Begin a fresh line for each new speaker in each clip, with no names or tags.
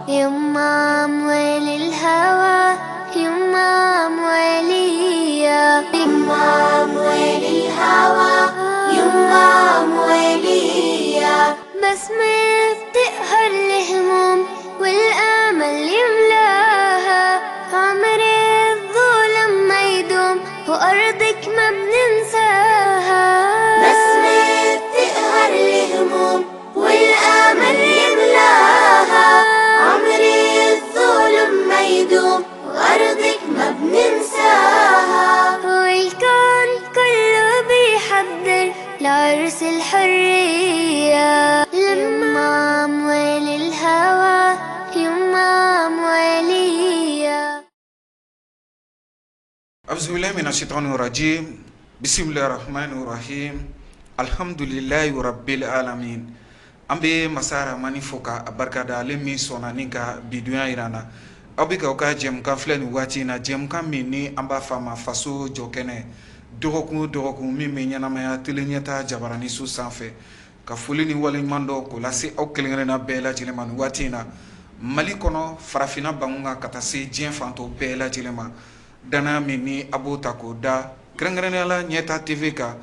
يما أموال الهوى يما أمواليا يما أموال الهوى يما أمواليا بسمة بتقهر الهموم والأمل يملاها عمر الظلم ما يدوم وأرضك ما بننساها بسمة بتقهر الهموم والأمل يملاها عمر الظلم ما يدوم وأرضك ما بننساها والكون كله بيحضر لعرس الحرية لما أموال الهوى يما أموالية.
أعوذ بالله من الشيطان الرجيم بسم الله الرحمن الرحيم الحمد لله رب العالمين. An bɛ masa Rahamani fo ka a barikada, ale min sɔnna ni ka bidunya jira an na. Aw bɛ k'aw ka jɛmukan filɛ nin waati in na, jɛmukan min ni an b'a fɔ a ma Faso Jɔ Kɛnɛ, dɔgɔkun o dɔgɔkun min bɛ ɲɛnamaya Tele Ɲɛta jabaraniso sanfɛ. Ka foli ni waleɲuman dɔn k'o lase aw kelenkelenna bɛɛ lajɛlen ma nin waati in na, Mali kɔnɔ, farafinna bangun kan, ka taa se diɲɛ fan tɔw bɛɛ lajɛlen ma. Danaya min ni a b'o ta k'o da kɛrɛnkɛrɛnnenya la Ɲɛta TV kan,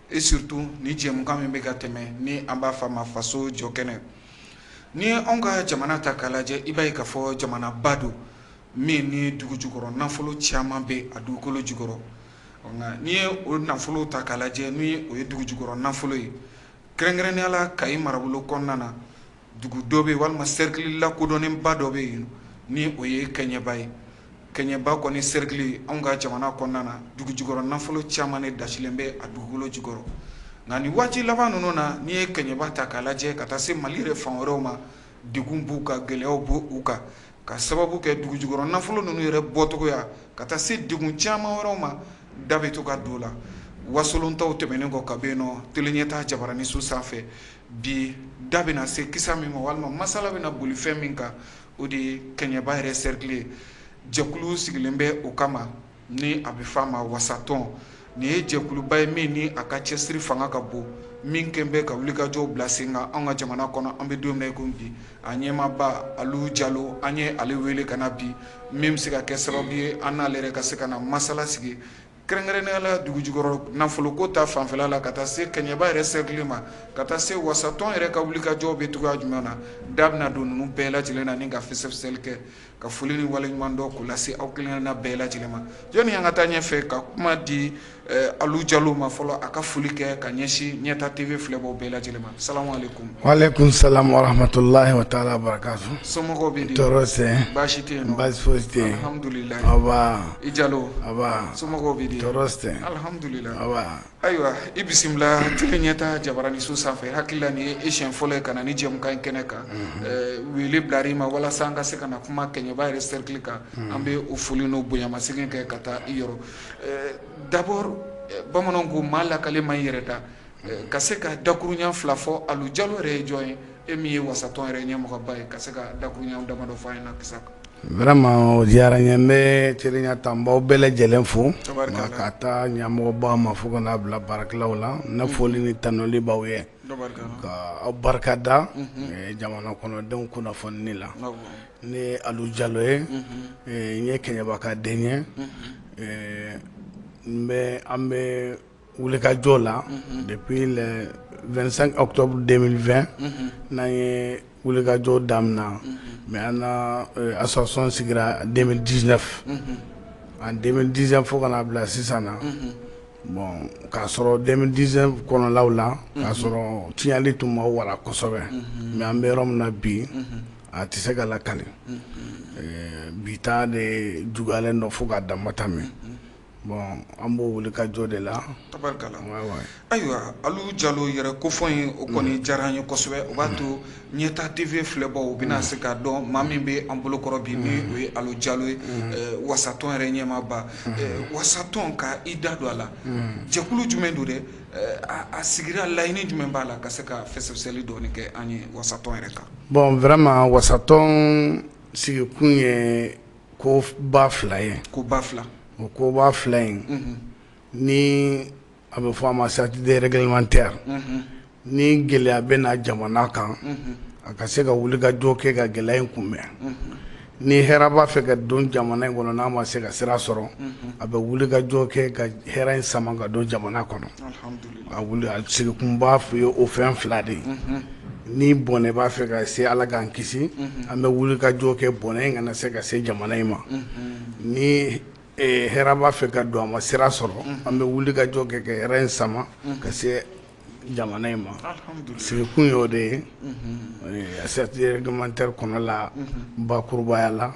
et surtout ni jɛmukan min bɛ ka tɛmɛ ni an b'a fɔ a ma Faso Jɔ Kɛnɛ. Ni anw ka jamana ta k'a lajɛ, i b'a ye k'a fɔ jamanaba don min ni dugu jukɔrɔ nafolo caman bɛ a dugukolo jukɔrɔ. Nka n'i ye o nafolo ta k'a lajɛ, ni o ye dugu jukɔrɔ nafolo ye, kɛrɛnkɛrɛnnenya la Kayi marabolo kɔnɔna na, dugu dɔ bɛ yen walima cercle lakodɔnnenba dɔ bɛ yen, ni o ye Kɛɲɛba ye. Kɛɲɛba kɔni cercle, anw ka jamana kɔnɔna na, dugu jukɔrɔ nafolo caman de dasilen bɛ a dugukolo jukɔrɔ. Nka nin waati laban ninnu na, n'i ye Kɛɲɛba ta k'a lajɛ, ka taa se Mali yɛrɛ fan wɛrɛw ma, degun b'u kan, gɛlɛyaw b'u kan, ka sababu kɛ dugu jukɔrɔ nafolo ninnu yɛrɛ bɔcogoya, ka taa se degun caman wɛrɛw ma. Da bɛ to ka don la wasolontaw tɛmɛnen kɔ ka bɛ yen nɔ Tele Ɲɛta jabaraniso sanfɛ. Bi da bɛna se kisa min ma, walima masala bɛna boli fɛn min kan, o de ye Kɛɲɛba yɛrɛ cercle ye. Jɛkulu sigilen bɛ o kama ni a bɛ f'a ma Wasatɔn. Nin ye jɛkuluba ye min ni a ka cɛsiri fanga ka bon, min kɛn bɛ ka wulikajɔw bila sen kan anw ka jamana kɔnɔ. An bɛ don min na i ko bi, a ɲɛmaaba Alu Jalo, an ye ale wele ka na bi, min bɛ se ka kɛ sababu ye an n'ale yɛrɛ ka se ka na masala sigi, kɛrɛnkɛrɛnnenya la dugu jukɔrɔ nafoloko ta fanfɛla la, ka taa se Kɛɲɛba yɛrɛ cercle ma, ka taa se Wasatɔn yɛrɛ ka wulikajɔw bɛ cogoya jumɛn na. Da bɛna don ninnu bɛɛ lajɛlen na ni ka fɛsɛfɛsɛli kɛ, ka foli ni waleɲuman dɔn k'o lase aw kelenkelenna bɛɛ lajɛlen ma. Jɔnni an ka taa ɲɛfɛ ka kuma di Alu Jalo ma fɔlɔ, a ka foli kɛ ka ɲɛsin Ɲɛta TV filɛbaw bɛɛ lajɛlen ma. Salamu aleykum.
Waaleykum salam wa rahmatulahi wa taala barakatu.
Somɔgɔw bɛ di?
Tɔɔrɔ tɛ.
Baasi tɛ yen nɔ?
Baasi foyi tɛ yen.
Alhamdulilayi.
Aba.
I Jalo.
Aba.
Somɔgɔw bɛ di?
Tɔɔrɔ tɛ.
Alhamdulilayi.
Aba.
Ayiwa, i bisimila Tele Ɲɛta jabaraniso sanfɛ. Hakili la nin ye e siɲɛ fɔlɔ ye ka na ni jɛmukan in kɛnɛ kan. Wele bilar'i ma walasa an ka se ka na kuma Kɛɲɛba yɛrɛ cercle kan. An bɛ o foli n'o bonyamasegin kɛ ka taa i yɔrɔ. D'abord, bamananw ko maa lakale ma i yɛrɛ da. Ka se ka dakuruɲa fila fɔ, Alu Jalo yɛrɛ ye jɔn ye, e min ye Wasatɔn yɛrɛ ɲɛmɔgɔba ye, ka se ka dakuruɲa damadɔ fɔ an ɲɛna kisa kan?
Vraiment, o diyara n ye. N bɛ Tele Ɲɛta, n b'aw bɛɛ lajɛlen fo,
Tabarikala.
ka taa ɲɛmɔgɔba ma fo ka n'a bila baarakɛlaw la. Ne foli ni tanuli b'aw ye,
Tabarikala.
ka aw barika da jamana kɔnɔdenw kunnafonili la. Ne ye Alu Jalo ye, n ye Kɛɲɛba ka den ye. N bɛ an bɛ wulikajɔ la depuis le 25 octobre 2020 n'an ye wulikajɔ daminɛ, mais an na association sigira 2019, en 2019 fo ka n'a bila sisan na. Bon, k'a sɔrɔ 2019 kɔnɔlaw la, k'a sɔrɔ tiɲɛli tun ma wara kosɛbɛ, mais an bɛ yɔrɔ min na bi, a tɛ se ka lakali. Bi ta de juguyalen dɔ fo ka dama tɛmɛ. Bon, an b'o wulikajɔ de la.
Tabarikala.
Ouais.
Ayiwa, Alu Jalo yɛrɛ kofɔ in, o kɔni diyara an ye kosɛbɛ. O b'a to Ɲɛta TV filɛbaw u bɛna se k'a dɔn maa min bɛ an bolokɔrɔ bi, ni o ye Alu Jalo ye, Wasatɔn yɛrɛ ɲɛmaaba. Wasatɔn, ka i da don a la, jɛkulu jumɛn don dɛ? A sigira, laɲini jumɛn b'a la? Ka se ka fɛsɛfɛsɛli dɔɔni kɛ an ye Wasatɔn yɛrɛ kan.
Bon, vraiment, Wasatɔn sigikun ye ko ba fila ye.
Ko ba fila.
O koba fila in, ni a bɛ fɔ a ma statut réglementaire, ni gɛlɛya bɛ na jamana kan, A ka se ka wulikajɔ kɛ ka gɛlɛya in kunbɛn. Ni hɛrɛ b'a fɛ ka don jamana in kɔnɔ, n'a ma se ka sira sɔrɔ, a bɛ wulikajɔ kɛ ka hɛrɛ in sama ka don jamana kɔnɔ. A wuli a sigikunba ye o fɛn fila de ye. Ni bɔnɛ b'a fɛ ka se, Ala k'an kisi, an bɛ wulikajɔ kɛ bɔnɛ in kana se ka se jamana in ma. Ni hɛrɛ b'a fɛ ka don, a ma sira sɔrɔ, an bɛ wulikajɔ kɛ ka hɛrɛ in sama ka se jamana in ma. Sigikun y'o de ye cercle réglementaire kɔnɔ la bakurubaya la.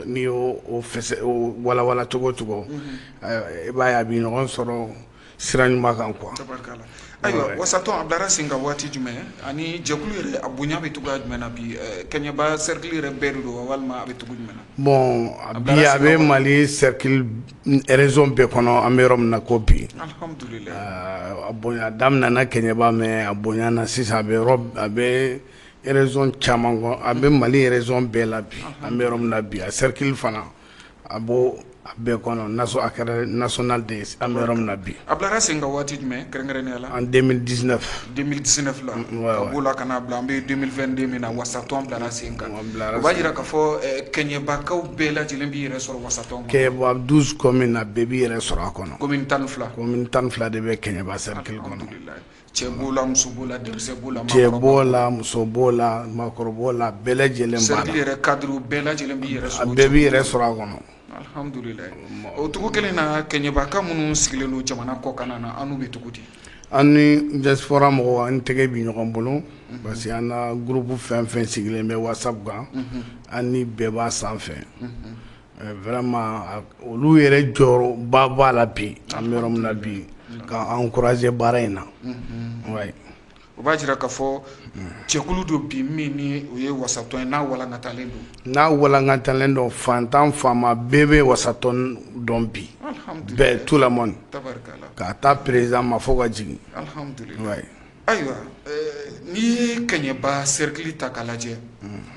N'i y'o fɛsɛ walawala cogo o cogo, i b'a ye a bɛ ɲɔgɔn sɔrɔ sira ɲuman kan quoi.
Ayiwa, wasatɔn a bilara sen kan waati jumɛn ani jɛkulu yɛrɛ a bonya bɛ cogoya jumɛn na bi? Kɛɲɛba cercle yɛrɛ bɛɛ de don wa, walima a bɛ cogo jumɛn na?
Bon, bi a bɛ Mali cercle région bɛɛ kɔnɔ an bɛ yɔrɔ min na ko bi. A bonya daminɛna Kɛɲɛba, mais a bonya na sisan, a bɛ yɔrɔ a bɛ région caman kɔnɔ, a bɛ Mali région bɛɛ la bi an bɛ yɔrɔ min na bi. A cercle fana, a b'o a bɛɛ kɔnɔ, a kɛra national de ye an bɛ yɔrɔ min na bi.
A bilara sen kan waati jumɛn kɛrɛnkɛrɛnnenya la?
En 2019.
2019 la, ka b'o la ka n'a bila an bɛ 2022 min na, wasatɔn bilara sen kan. O b'a jira k'a fɔ Kɛɲɛbakaw bɛɛ lajɛlen b'i yɛrɛ sɔrɔ wasatɔn
kɔnɔ. Kɛɲɛba 12 communes, a bɛɛ b'i yɛrɛ sɔrɔ a kɔnɔ.
Commune 12.
Commune 12 de bɛ Kɛɲɛba cercle kɔnɔ.
Cɛ b'o la, muso b'o la, denmisɛn b'o la.
Cɛ b'o la, muso b'o la, maakɔrɔ b'o la, bɛɛ lajɛlen b'a la.
Cercle yɛrɛ cadre bɛɛ lajɛlen b'i yɛrɛ sɔrɔ.
Bɛɛ b'i yɛrɛ sɔrɔ a kɔnɔ.
Alhamdulilayi. O cogo kelen na, Kɛɲɛbaka minnu sigilen don jamana kɔkan na, an n'u bɛ cogo di?
An ni diaspora mɔgɔw, an tɛgɛ bɛ ɲɔgɔn bolo parce que an na groupe fɛn fɛn sigilen bɛ WhatsApp kan, an ni bɛɛ b'a sanfɛ. Vraiment, olu yɛrɛ jɔyɔrɔba b'a la bi an bɛ yɔrɔ min na bi, ka encourager baara in na.
O b'a jira k'a fɔ jɛkulu don bi min ni o ye wasatɔn ye, n'a walankatalen
don. N'a walankatalen don, fantan faama bɛɛ bɛ wasatɔn dɔn bi, bɛɛ, tout le monde, k'a ta président ma fo ka jigin.
Ayiwa, n'i ye Kɛɲɛba cercle ta k'a lajɛ,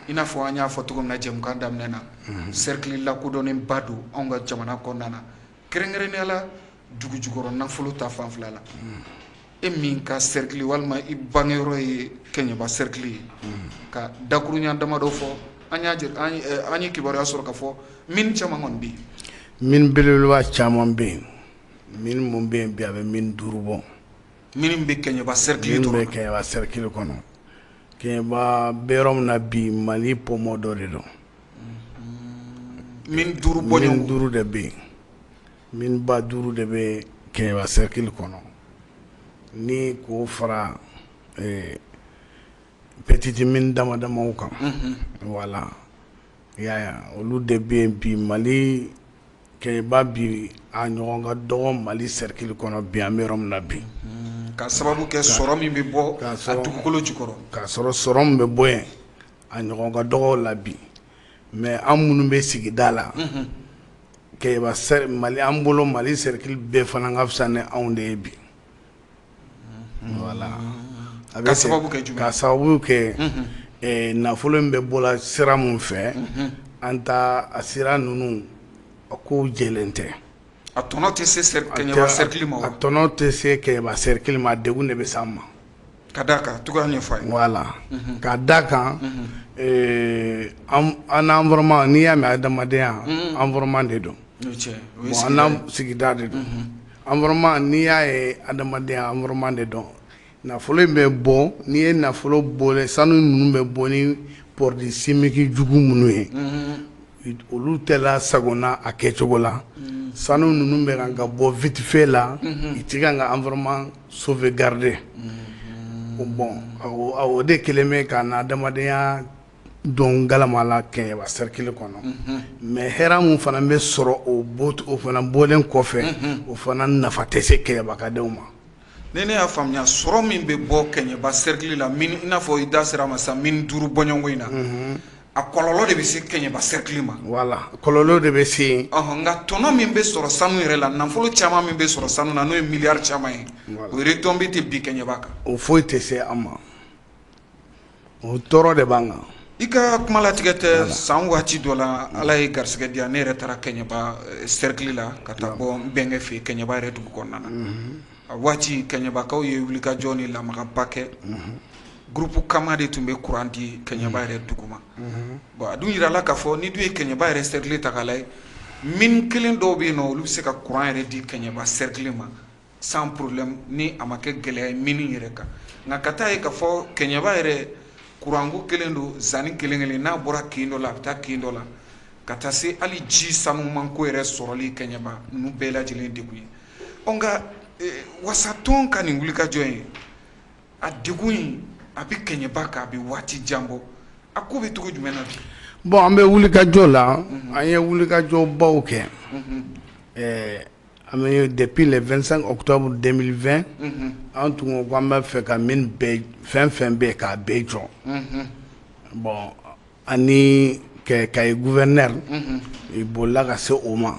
i n'a fɔ an y'a fɔ cogo min na jɛmukan daminɛ na, cercle lakodɔnnenba don anw ka jamana kɔnɔna na, kɛrɛnkɛrɛnnenya la dugu jukɔrɔ nafolo ta fanfɛla la. E min ka cercle walima i bangeyɔrɔ ye Kɛɲɛba cercle ye, ka dakurunya damadɔ fɔ. An y'a an ye kibaruya sɔrɔ k'a fɔ mine caman kɔni bɛ yen.
Mine belebeleba caman bɛ yen. Mine mun bɛ yen bi, a bɛ mine 5 bɔ.
Minnu bɛ Kɛɲɛba cercle
minnu bɛ Kɛɲɛba cercle kɔnɔ. Kɛɲɛba bɛ yɔrɔ min na bi, Mali poumon dɔ de don.
Mine 5 bɔ.
Mine 5 de bɛ yen. Mine ba 5 de bɛ Kɛɲɛba cercle kɔnɔ. Ni k'o fara petite mine dama damaw kan, voilà, i y'a ye, olu de bɛ yen bi. Mali Kɛɲɛba bi, a ɲɔgɔn ka dɔgɔ Mali cercle kɔnɔ bi an bɛ yɔrɔ min na bi.
Ka sababu kɛ sɔrɔ min bɛ bɔ a dugukolo jukɔrɔ.
K'a sɔrɔ sɔrɔ min bɛ bɔ yen, a ɲɔgɔn ka dɔgɔ la bi. Mais an minnu bɛ sigida la, Kɛɲɛba, Mali, an bolo Mali cercle bɛɛ fana ka fisa ni anw de ye bi. Voilà.
Ka sababu kɛ jumɛn?
Ka sababu kɛ nafolo in bɛ bɔla sira min fɛ, an ta a sira ninnu, a kow jɛlen tɛ.
A tɔnɔ tɛ se Kɛɲɛba cercle ma wa?
A tɔnɔ tɛ se Kɛɲɛba cercle ma, degun de bɛ s'an ma.
Ka d'a kan, cogoya ɲɛfɔ an
ye. Voilà, ka d'a kan, an environnement, n'i y'a mɛn adamadenya, environnement de don. Bon, an n'an sigida de don. Environnement, n'i y'a ye adamadenya, environnement de don. Nafolo in bɛ bɔ, n'i ye nafolo bɔ, sanu ninnu bɛ bɔ ni produit chimique jugu minnu ye, olu tɛ lasagona a kɛcogo la. Sanu ninnu bɛ kan ka bɔ vite fait la, i tɛ kan ka environnement sauvegarder. Bon, o de kɛlen bɛ ka na adamadenya don galama la Kɛɲɛba cercle kɔnɔ. Mais hɛrɛ min fana bɛ sɔrɔ o fana bɔlen kɔfɛ, o fana nafa tɛ se Kɛɲɛbakadenw ma.
Ni ne y'a faamuya, sɔrɔ min bɛ bɔ Kɛɲɛba cercle la, i n'a fɔ i da sera a ma sisan, mine 5 bɔɲɔgɔnko in na, a kɔlɔlɔ de bɛ se Kɛɲɛba cercle ma.
Voilà, kɔlɔlɔ de bɛ se yen.
Nka tɔnɔ min bɛ sɔrɔ sanu yɛrɛ la, nafolo caman min bɛ sɔrɔ sanu na, n'o ye miliyari caman ye, o retombée tɛ bin Kɛɲɛba kan.
O foyi tɛ se an ma. O tɔɔrɔ de b'an kan.
I ka kuma latigɛ tɛ, san waati dɔ la, Ala ye garisɛgɛ di yan, ne yɛrɛ taara Kɛɲɛba cercle la ka taa bɔ n bɛnkɛ fɛ yen Kɛɲɛba yɛrɛ dugu kɔnɔna na. A waati, Kɛɲɛbakaw ye wulikajɔ ni lamagaba kɛ. Groupe Kama de tun bɛ kuran di Kɛɲɛba yɛrɛ dugu ma. Bon, a dun jirala k'a fɔ ni dun ye Kɛɲɛba yɛrɛ cercle ta k'a lajɛ, mine kelen dɔw bɛ yen nɔ, olu bɛ se ka kuran yɛrɛ di Kɛɲɛba cercle ma sans problème, ni a ma kɛ gɛlɛya ye mine yɛrɛ kan. Nka ka taa ye k'a fɔ Kɛɲɛba yɛrɛ kuranko kelen don zani kelen kelen, n'a bɔra kin dɔ la, a bɛ taa kin dɔ la, ka taa se hali ji sanumanko yɛrɛ sɔrɔli Kɛɲɛba, ninnu bɛɛ lajɛlen degun ye. Ɔ, nka wasatɔn ka nin wulikajɔ ye, a degun in a bɛ Kɛɲɛba kan, a bɛ waati jan bɔ. A ko bɛ cogo jumɛn na bi?
Bon, an bɛ wulikajɔ la, an ye wulikajɔbaw kɛ. An bɛ depuis le 25 octobre 2020, an tun ko an b'a fɛ ka mine bɛɛ, fɛn fɛn bɛ yen, k'a bɛɛ jɔ. Bon, ani Kayi gouverneur i bolila ka se o ma,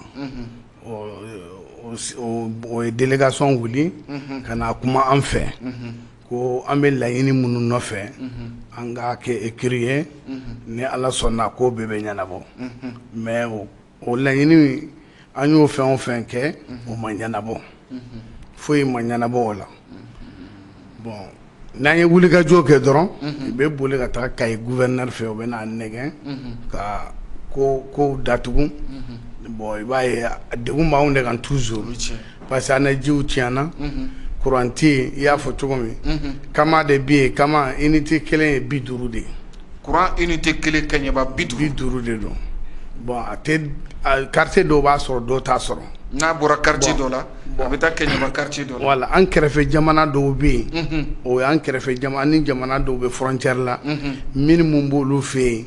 o ye délégation wuli ka na kuma an fɛ ko an bɛ laɲini minnu nɔfɛ, an k'a kɛ écrit ye, ni Ala sɔnna ko bɛɛ bɛ ɲɛnabɔ. Mais o laɲini, an y'o fɛn o fɛn kɛ, o ma ɲɛnabɔ, foyi ma ɲɛnabɔ o la. Bon, n'an ye wulikajɔ kɛ dɔrɔn, i bɛ boli ka taa Kayi gouverneur fɛ, o bɛ n'a nɛgɛn ka ko datugu. Bon, i b'a ye degun b'anw de kan toujours, parce que an na jiw tiɲɛna, courant tɛ yen. I y'a fɔ cogo min, Kama de bɛ yen. Kama unité kelen ye 50 de ye.
Courant unité kelen Kɛɲɛba, 50.
50 de don. Bon, a tɛ, quartier dɔw b'a sɔrɔ, dɔw t'a sɔrɔ.
N'a bɔra quartier dɔ la, a bɛ taa Kɛɲɛba quartier dɔ la.
Voilà, an kɛrɛfɛ jamana dɔw bɛ yen, o y'an kɛrɛfɛ jamana ni jamana dɔw bɛ frontière la, mine mun b'olu fɛ yen,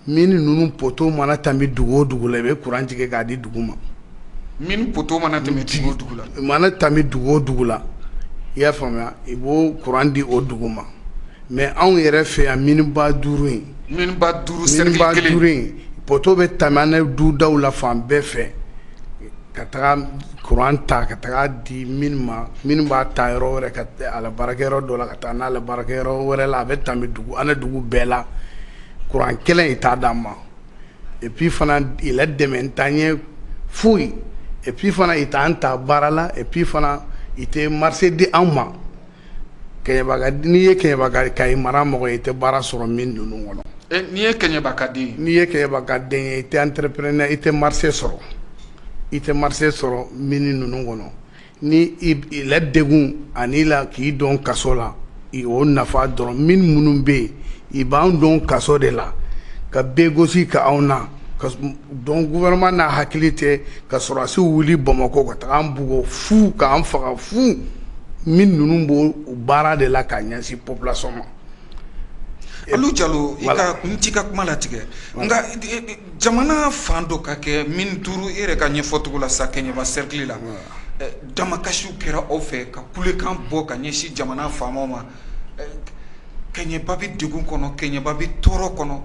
mine ninnu poteau mana tɛmɛ dugu o dugu la, i bɛ courant tigɛ k'a di dugu ma.
Mine poteau mana tɛmɛ dugu o dugu la.
Mana tɛmɛ dugu o dugu la, i y'a faamuya, i b'o courant di o dugu ma. Mais anw yɛrɛ fɛ yan, mine ba duuru in,
mine ba duuru, cercle kelen,
duuru in, poteau bɛ tɛmɛ an dudaw la fan bɛɛ fɛ ka taga courant ta ka taga di mine ma. Mine b'a ta yɔrɔ wɛrɛ ka a la baarakɛyɔrɔ dɔ la ka taa n'ale baarakɛyɔrɔ wɛrɛ la, a bɛ tɛmɛ dugu an dugu bɛɛ la, courant kelen i t'a d'an ma. Et puis fana, i la dɛmɛ t'an ye foyi. Et puis fana, i t'an ta baara la. Et puis fana, i tɛ marché di anw ma. Kɛɲɛba, n'i ye Kɛɲɛba Kayi mara mɔgɔ ye, i tɛ baara sɔrɔ mine ninnu kɔnɔ.
N'i ye Kɛɲɛba ka den ye.
N'i ye Kɛɲɛba ka den ye, i tɛ entrepreneur, i tɛ marché sɔrɔ, i tɛ marché sɔrɔ mine ninnu kɔnɔ. Ni i la degun ani la k'i dɔn kaso la, o nafa dɔrɔn. Mine minnu bɛ yen, i b'an dɔn kaso de la ka bɛɛ gosi ka anw na. Donc gouvernement n'a hakili tɛ ka sɔrɔdasiw wuli Bamakɔ ka taga an bugɔ fu, k'an faga fu. Mine ninnu b'o baara de la k'a ɲɛsin population ma.
Alu Jalo, i ka n t'i ka kuma latigɛ, nka jamana fan dɔ ka kɛ mine duuru, e yɛrɛ ka ɲɛfɔcogo la sa, Kɛɲɛba cercle la, damakasiw kɛra aw fɛ ka kulekan bɔ ka ɲɛsin jamana faamaw ma. Kɛɲɛba bɛ degun kɔnɔ, Kɛɲɛba bɛ tɔɔrɔ kɔnɔ.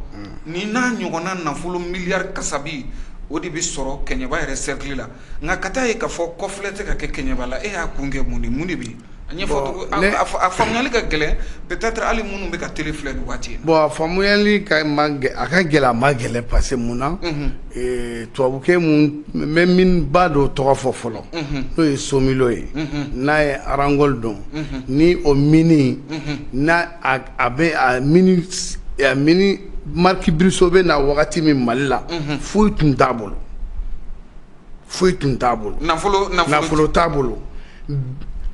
Ni n'a ɲɔgɔnna nafolo miliyari kasabi, o de bɛ sɔrɔ Kɛɲɛba yɛrɛ cercle la. Nka ka taa ye k'a fɔ kɔfilɛ tɛ ka kɛ Kɛɲɛba la, e y'a kun kɛ mun de? Mun de bɛ yen? A ɲɛfɔcogo, a faamuyali ka gɛlɛn peut-être hali minnu bɛ ka télé filɛ nin waati in
na. Bon, a faamuyali ka man a ka gɛlɛn, a ma gɛlɛn, parce que mun na, tubabukɛ mun n bɛ min ba dɔ tɔgɔ fɔ fɔlɔ, n'o ye Somilo ye, n'a ye Rangol dɔn, ni o mine n'a a bɛ a mine, a mine Marc Brissot bɛ na wagati min Mali la, foyi tun t'a bolo, foyi tun t'a bolo.
Nafolo.
T'a bolo.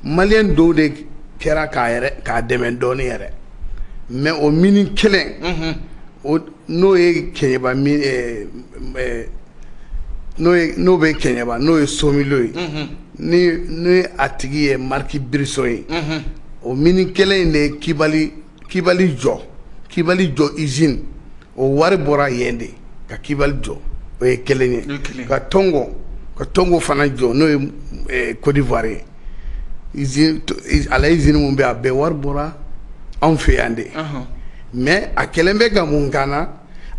Malien dɔw de kɛra k'a yɛrɛ k'a dɛmɛ dɔɔnin yɛrɛ. Mais o mine kelen o, n'o ye Kɛɲɛba n'o bɛ Kɛɲɛba, n'o ye Somilo ye, ni a tigi ye Marc Brissot ye, o mine kelen in de ye Kibali jɔ, Kibali jɔ usine, o wari bɔra yen de ka Kibali jɔ. O ye kelen ye. Ka Tongo fana jɔ, n'o ye Côte d'Ivoire ye, usine ala, usine mun bɛ, a bɛɛ wari bɔra anw fɛ yan de. Mais a kɛlen bɛ ka mun kan na?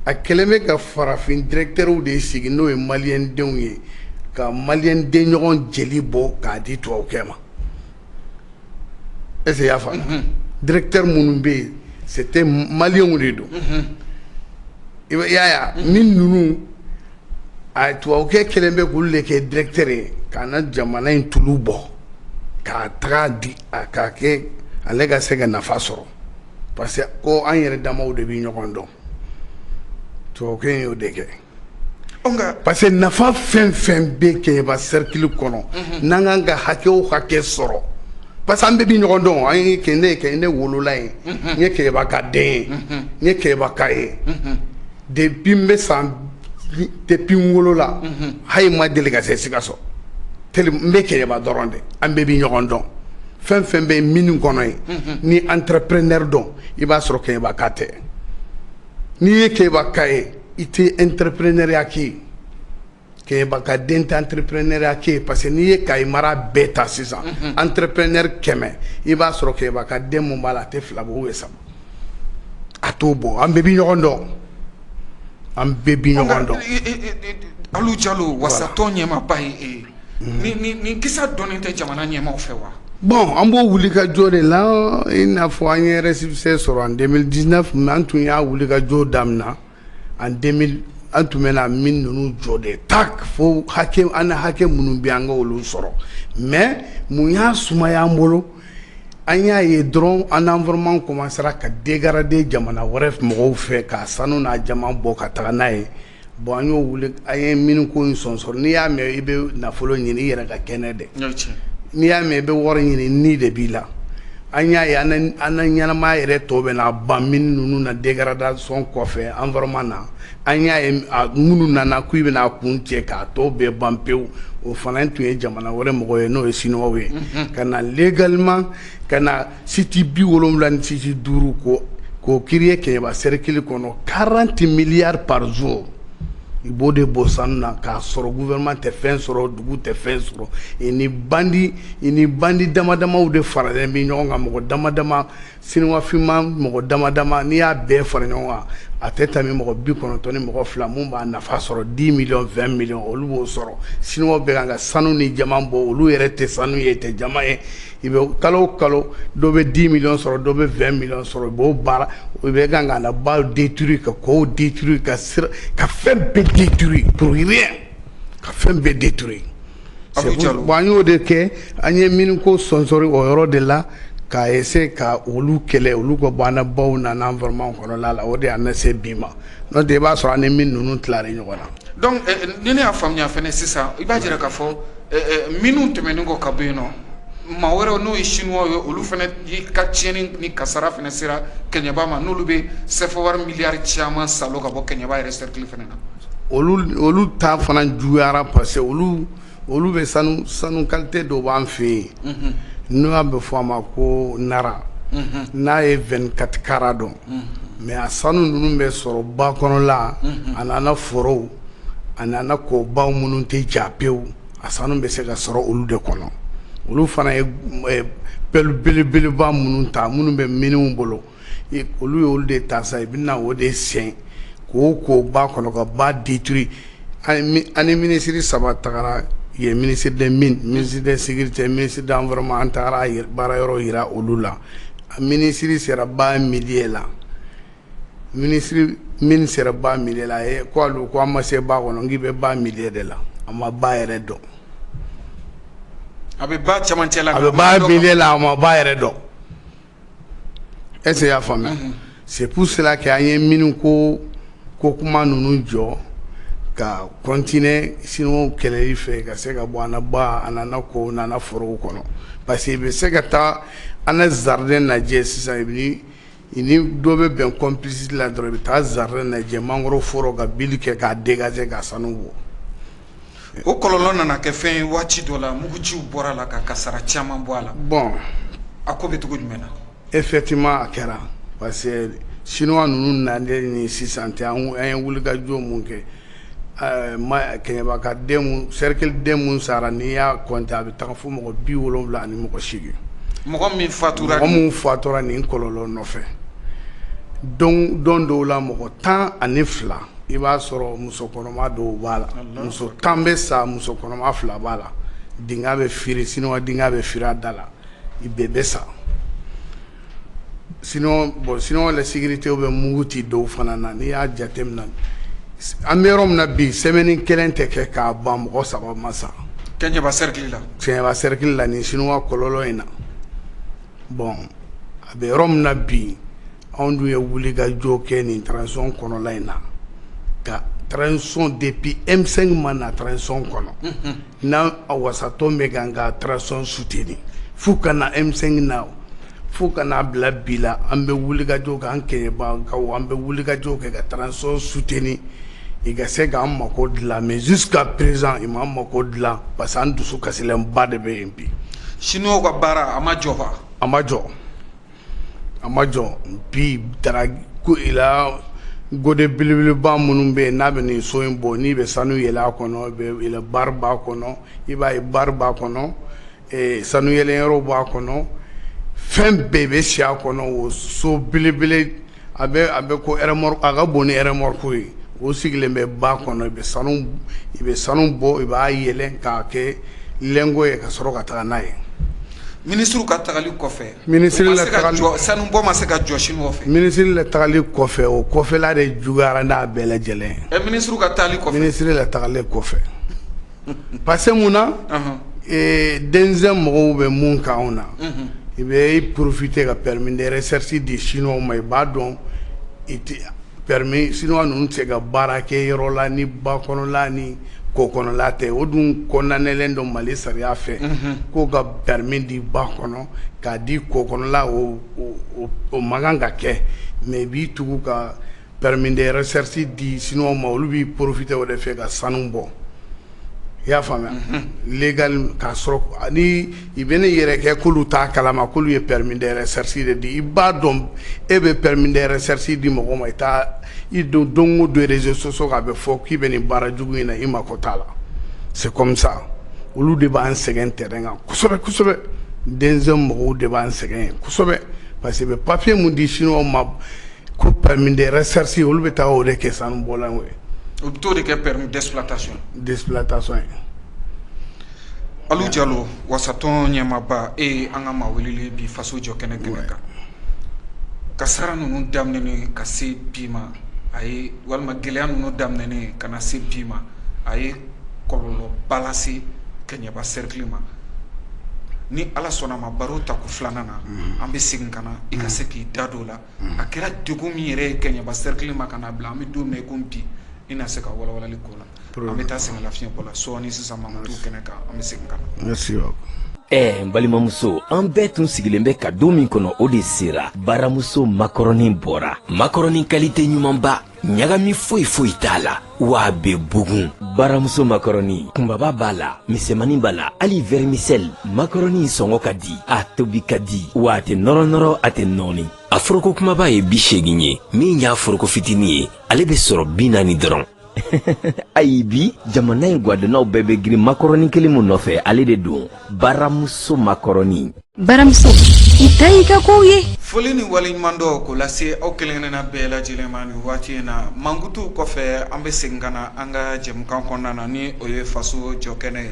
A kɛlen bɛ ka farafin directeur de sigi, n'o ye malien denw ye, ka malien den ɲɔgɔn jeli bɔ k'a di tubabukɛ ma. Est-ce que i y'a faamu? Directeur minnu bɛ yen, c'était malienw de don. I y'a ye, min ninnu, a tubabukɛ kɛlen bɛ k'olu de kɛ directeur ye, k'a na jamana in tulu bɔ k'a taga di, k'a kɛ ale ka se ka nafa sɔrɔ. Parce que ko an yɛrɛ damaw de bɛ ɲɔgɔn dɔn, tubabukɛ in y'o de kɛ. Parce que nafa fɛn fɛn bɛ Kɛɲɛba cercle kɔnɔ, n'an kan ka hakɛ o hakɛ sɔrɔ, parce que an bɛɛ bɛ ɲɔgɔn dɔn. An ye ne ye ne wolola yen, n ye Kɛɲɛba ka den ye, n ye Kɛɲɛba ka ye depuis n bɛ san, depuis n wolola, hali n ma deli ka se Sikaso, n bɛ Kɛɲɛba dɔrɔn de. An bɛɛ bɛ ɲɔgɔn dɔn. Fɛn fɛn bɛ mine kɔnɔ yen, ni entrepreneur dɔn, i b'a sɔrɔ Kɛɲɛba ka tɛ. N'i ye Kɛɲɛba ka ye, i tɛ entrepreneuriat kɛ. Kɛɲɛba ka den tɛ entrepreneuriat kɛ, parce que n'i ye Kayi mara bɛɛ ta sisan, entrepreneur 100, i b'a sɔrɔ Kɛɲɛba ka den mun b'a la, a tɛ fila bɔ ou saba, a t'o bɔ. An bɛɛ bɛ ɲɔgɔn dɔn, an bɛɛ bɛ ɲɔgɔn dɔn.
Alu Jalo, wasatɔn ɲɛmaaba ye e ye. Nin kisa dɔnnen tɛ jamana ɲɛmaaw fɛ wa?
Bon, an b'o wuli ka jɔ de la. I n'a fɔ an ye récépissé sɔrɔ en 2019, mais an tun y'a wuli ka jɔ daminɛ en 2000. An tun bɛna mine ninnu jɔ de tak fo hakɛ, an hakɛ minnu bɛ, an ka olu sɔrɔ. Mais mun y'a sumaya an bolo? An y'a ye dɔrɔn, an environnement commencera ka dégrader jamana wɛrɛ mɔgɔw fɛ, ka sanu n'a jaman bɔ ka taga n'a ye. Bon, an y'o wuli, an ye mine ko in sɔnsɔrɔ. N'i y'a mɛn i bɛ nafolo ɲini, i yɛrɛ ka kɛnɛ dɛ. N'i y'a mɛn i bɛ wari ɲini, ni de b'i la. An y'a ye an ka ɲɛnamaya yɛrɛ tɔ bɛ na ban mine ninnu na, dégradation kɔfɛ environnement na. An y'a ye minnu nana k'u bɛna kun cɛ k'a tɔ bɛɛ ban pewu, o fana tun ye jamana wɛrɛ mɔgɔ ye, n'o ye Chinois ye, ka na légalement, ka na site 70 ni site 5 ko k'o créer Kɛɲɛba cercle kɔnɔ. 40 milliards par jour, i b'o de bɔ sanu na, k'a sɔrɔ gouvernement tɛ fɛn sɔrɔ, dugu tɛ fɛn sɔrɔ. I ni bandit dama damaw de faralen bɛ ɲɔgɔn kan, mɔgɔ dama dama, chinois finman mɔgɔ dama dama. N'i y'a bɛɛ fara ɲɔgɔn kan, a tɛ tɛmɛ mɔgɔ 92 mun b'a nafa sɔrɔ. 10 millions, 20 millions, olu b'o sɔrɔ. Chinois bɛ kan ka sanu ni jaman bɔ, olu yɛrɛ tɛ sanu ye, tɛ jaman ye. I bɛ kalo o kalo, dɔ bɛ 10 millions sɔrɔ, dɔ bɛ 20 millions sɔrɔ. I b'o baara, o bɛ kan ka na baw détruire, ka kɔw détruire, ka sira, ka fɛn bɛɛ détruire pour rien, ka fɛn bɛɛ détruire. Bon, an y'o de kɛ. An ye mine ko sɔnsɔri o yɔrɔ de la, k'a essayer ka olu kɛlɛ, olu ka bɔ an na baw n'an environnement kɔnɔla la. O de y'an se bi ma. N'o tɛ, i b'a sɔrɔ an ni mine ninnu tilara ɲɔgɔn na.
Donc ni ne y'a faamuya fɛnɛ sisan, i b'a jira k'a fɔ minnu tɛmɛnen kɔ ka bɔ yen nɔ, maa wɛrɛw, n'o ye chinois ye, olu fana ka tiɲɛni ni kasara fana sera Kɛɲɛba ma, n'olu bɛ CFA wari miliyari caman salo ka bɔ Kɛɲɛba yɛrɛ cercle fana na.
Olu ta fana juguyara, parce que olu bɛ sanu qualité dɔ b'an fɛ yen, n'o y'a bɛ fɔ a ma ko nara, n'a ye 24 carats dɔn. Mais a sanu ninnu bɛ sɔrɔ ba kɔnɔla, a n'an forow, a n'an kɔbaw minnu tɛ ja pewu. A sanu bɛ se ka sɔrɔ olu de kɔnɔ. Olu fana ye pelle belebeleba minnu ta, minnu bɛ minew bolo, olu ye olu de ta sa. I bɛna o de sen k'o ko ba kɔnɔ, ka ba détruire. An ni minisiri saba tagara yen, ministre des Mines, ministre de Sécurité, ministre de l'Environnement. An tagara baara yɔrɔ yira olu la. Minisiri sera ba milieu la, minisiri min sera ba milieu la, a ye ko alu ko an ma se ba kɔnɔ, n k'i bɛ ba milieu de la. A ma ba yɛrɛ dɔn.
A bɛ ba camancɛ la.
A bɛ ba milieu la, a ma ba yɛrɛ dɔn. Est ce que i y'a faamuya? C'est pour cela que an ye minnu ko kuma ninnu jɔ ka continuer chinois kɛlɛli fɛ, ka se ka bɔ an na ba, an n'an kow, n'an na forow kɔnɔ. Parce que i bɛ se ka taa an na jardin lajɛ sisan, i ni i ni dɔ bɛ bɛn complicité la dɔrɔn, i bɛ taa jardin lajɛ, mangoro foro, ka bili kɛ k'a dégager, ka sanu bɔ.
O kɔlɔlɔ nana kɛ fɛn ye waati dɔ la, muguciw bɔra la ka kasara caman bɔ a la.
Bon.
A ko bɛ cogo jumɛn na?
Effectivement, a kɛra, parce que chinois ninnu nalen ni sisan tɛ. An ye wulikajɔ mun kɛ, Kɛɲɛba ka den mun, cercle den mun sara, n'i y'a compter, a bɛ taga fo mɔgɔ 78.
Mɔgɔ min fatura?
Mɔgɔ mun fatura nin kɔlɔlɔ nɔfɛ, don dɔw la, mɔgɔ 12, i b'a sɔrɔ muso kɔnɔma dɔw b'a la. Muso 10 bɛ sa, muso kɔnɔma fila b'a la. Dingɛ bɛ firi, chinois dingɛ bɛ firi a da la, i bɛɛ bɛ sa. Sinon, bon, sinon la sécurité bɛ mugu ci dɔw fana na. N'i y'a jateminɛ, an bɛ yɔrɔ min na bi, semaine kelen tɛ kɛ k'a ban, mɔgɔ saba ma sa.
Kɛɲɛba cercle la?
Kɛɲɛba cercle la, nin chinois kɔlɔlɔ in na. Bon, a bɛ yɔrɔ min na bi, Anw dun ye wulikajɔ kɛ nin transition kɔnɔla in na ka transition depuis M5 ma na transition kɔnɔ, n'an a wasatɔn bɛ kan ka transition soutenir fo ka na M5 na, fo ka n'a bila bi la, an bɛ wulikajɔ kɛ, an kɛɲɛbakaw, an bɛ wulikajɔ kɛ ka transition soutenir i ka se k'an mako dilan. Mais jusqu'à présent i m'an mako dilan, parce que an dusu kasilenba de bɛ yen bi.
Chinois ka baara a ma jɔ wa?
A ma jɔ, a ma jɔ. Bi dara ko i la godet belebeleba minnu bɛ yen n'a bɛ nin so in bɔ, n'i bɛ sanu yɛlɛ a kɔnɔ, i bɛ barre b'a kɔnɔ, i b'a ye barre b'a kɔnɔ, sanu yɛlɛyɔrɔ b'a kɔnɔ, fɛn bɛɛ bɛ si a kɔnɔ. O so belebele a bɛ ko remorque, a ka bon ni remorque ye. O sigilen bɛ ba kɔnɔ, i bɛ sanu bɔ, i b'a yɛlɛ k'a kɛ lingot ye ka sɔrɔ ka taga n'a ye.
Minisiriw ka tagali kɔfɛ,
minisiri
o ma se ka jɔ, sanubɔ ma se ka jɔ chinois fɛ.
Minisiri la tagali kɔfɛ, o kɔfɛla de juguyara n'a bɛɛ lajɛlen ye.
Ɛ, minisiriw ka taali kɔfɛ.
Minisiri la tagalen kɔfɛ, parce que mun na, denmisɛn mɔgɔw bɛ mun kan anw na, i bɛ i profiter ka permis de recherche di chinois ma. I b'a dɔn i tɛ permis chinois ninnu tɛ se ka baara kɛ yɔrɔ la ni ba kɔnɔla ni kɔ kɔnɔla tɛ. O dun condamnélen don Mali sariya fɛ k'o ka permis di ba kɔnɔ k'a di kɔ kɔnɔla, o man kan ka kɛ. Mais i b'i tugu ka permis de recherche di chinois ma, olu b'i profiter o de fɛ ka sanu bɔ. I y'a faamuya, légal k'a sɔrɔ ni i bɛ ne yɛrɛ kɛ k'olu t'a kalama k'olu ye permis de recherche de di. I b'a dɔn e bɛ permis de recherche di mɔgɔ ma, i t'a i don don o don réseaux sociaux kan, a bɛ fɔ k'i bɛ nin baara jugu in na, i mako t'a la. C'est comme ça, olu de b'an sɛgɛn terrain kan kosɛbɛ kosɛbɛ. Denmisɛn mɔgɔw de b'an sɛgɛn kosɛbɛ, parce que bɛ papier mun di chinois ma ko permis de recherche, olu bɛ taa o de kɛ sanubɔlaw ye.
O bɛ t'o de kɛ permis d'exploitation.
D'exploitation ye.
Alu Jalo, wasatɔn ɲɛmaaba, e ye an ka maa welelen bi faso jɔ kɛnɛ kɛnɛ kan. Kasara ninnu daminɛnen ka se bi ma, a ye walima gɛlɛya ninnu daminɛnen ka na se bi ma, a ye kɔlɔlɔba lase Kɛɲɛba cercle ma. Ni Ala sɔnna ma, baro tako filanan na, an bɛ segin ka na i ka se k'i da don o la. A kɛra degun min yɛrɛ ye Kɛɲɛba cercle ma ka na bila an bɛ don min na i ko bi, i na se ka walawalali k'o la. An bɛ taa sɛgɛn lafiɲɛ bɔ la sɔɔni sisan, mankutu kɛnɛ kan, an bɛ segin ka na.
Merci beaucoup.
Ɛ, n balimamuso, an bɛɛ tun sigilen bɛ ka don min kɔnɔ, o de sera. Baramuso makɔrɔni bɔra, makɔrɔni qualité ɲumanba, ɲagami foyi foyi t'a la, wa a bɛ bugun. Baramuso makɔrɔni kunbaba b'a la, misɛmani b'a la, hali vermicelle. Makɔrɔni sɔngɔ ka di, a tobi ka di, wa a tɛ nɔrɔ nɔrɔ, a tɛ nɔɔni. A foroko kumaba ye 80 ye, min y'a foroko fitinin ye, ale bɛ sɔrɔ 40 dɔrɔn. Ayi, bi jamana in gwadonnaw bɛɛ bɛ girin makɔrɔni kelen min nɔfɛ, ale de don, Baramuso makɔrɔni.
Baramuso, i ta y'i ka kow ye.
Foli ni waleɲuman dɔ k'o lase aw kelen-kelenna bɛɛ lajɛlen ma nin waati in na. Mankutu kɔfɛ, an bɛ segin ka na an ka jɛmukan kɔnɔna na, ni o ye faso jɔ kɛnɛ ye.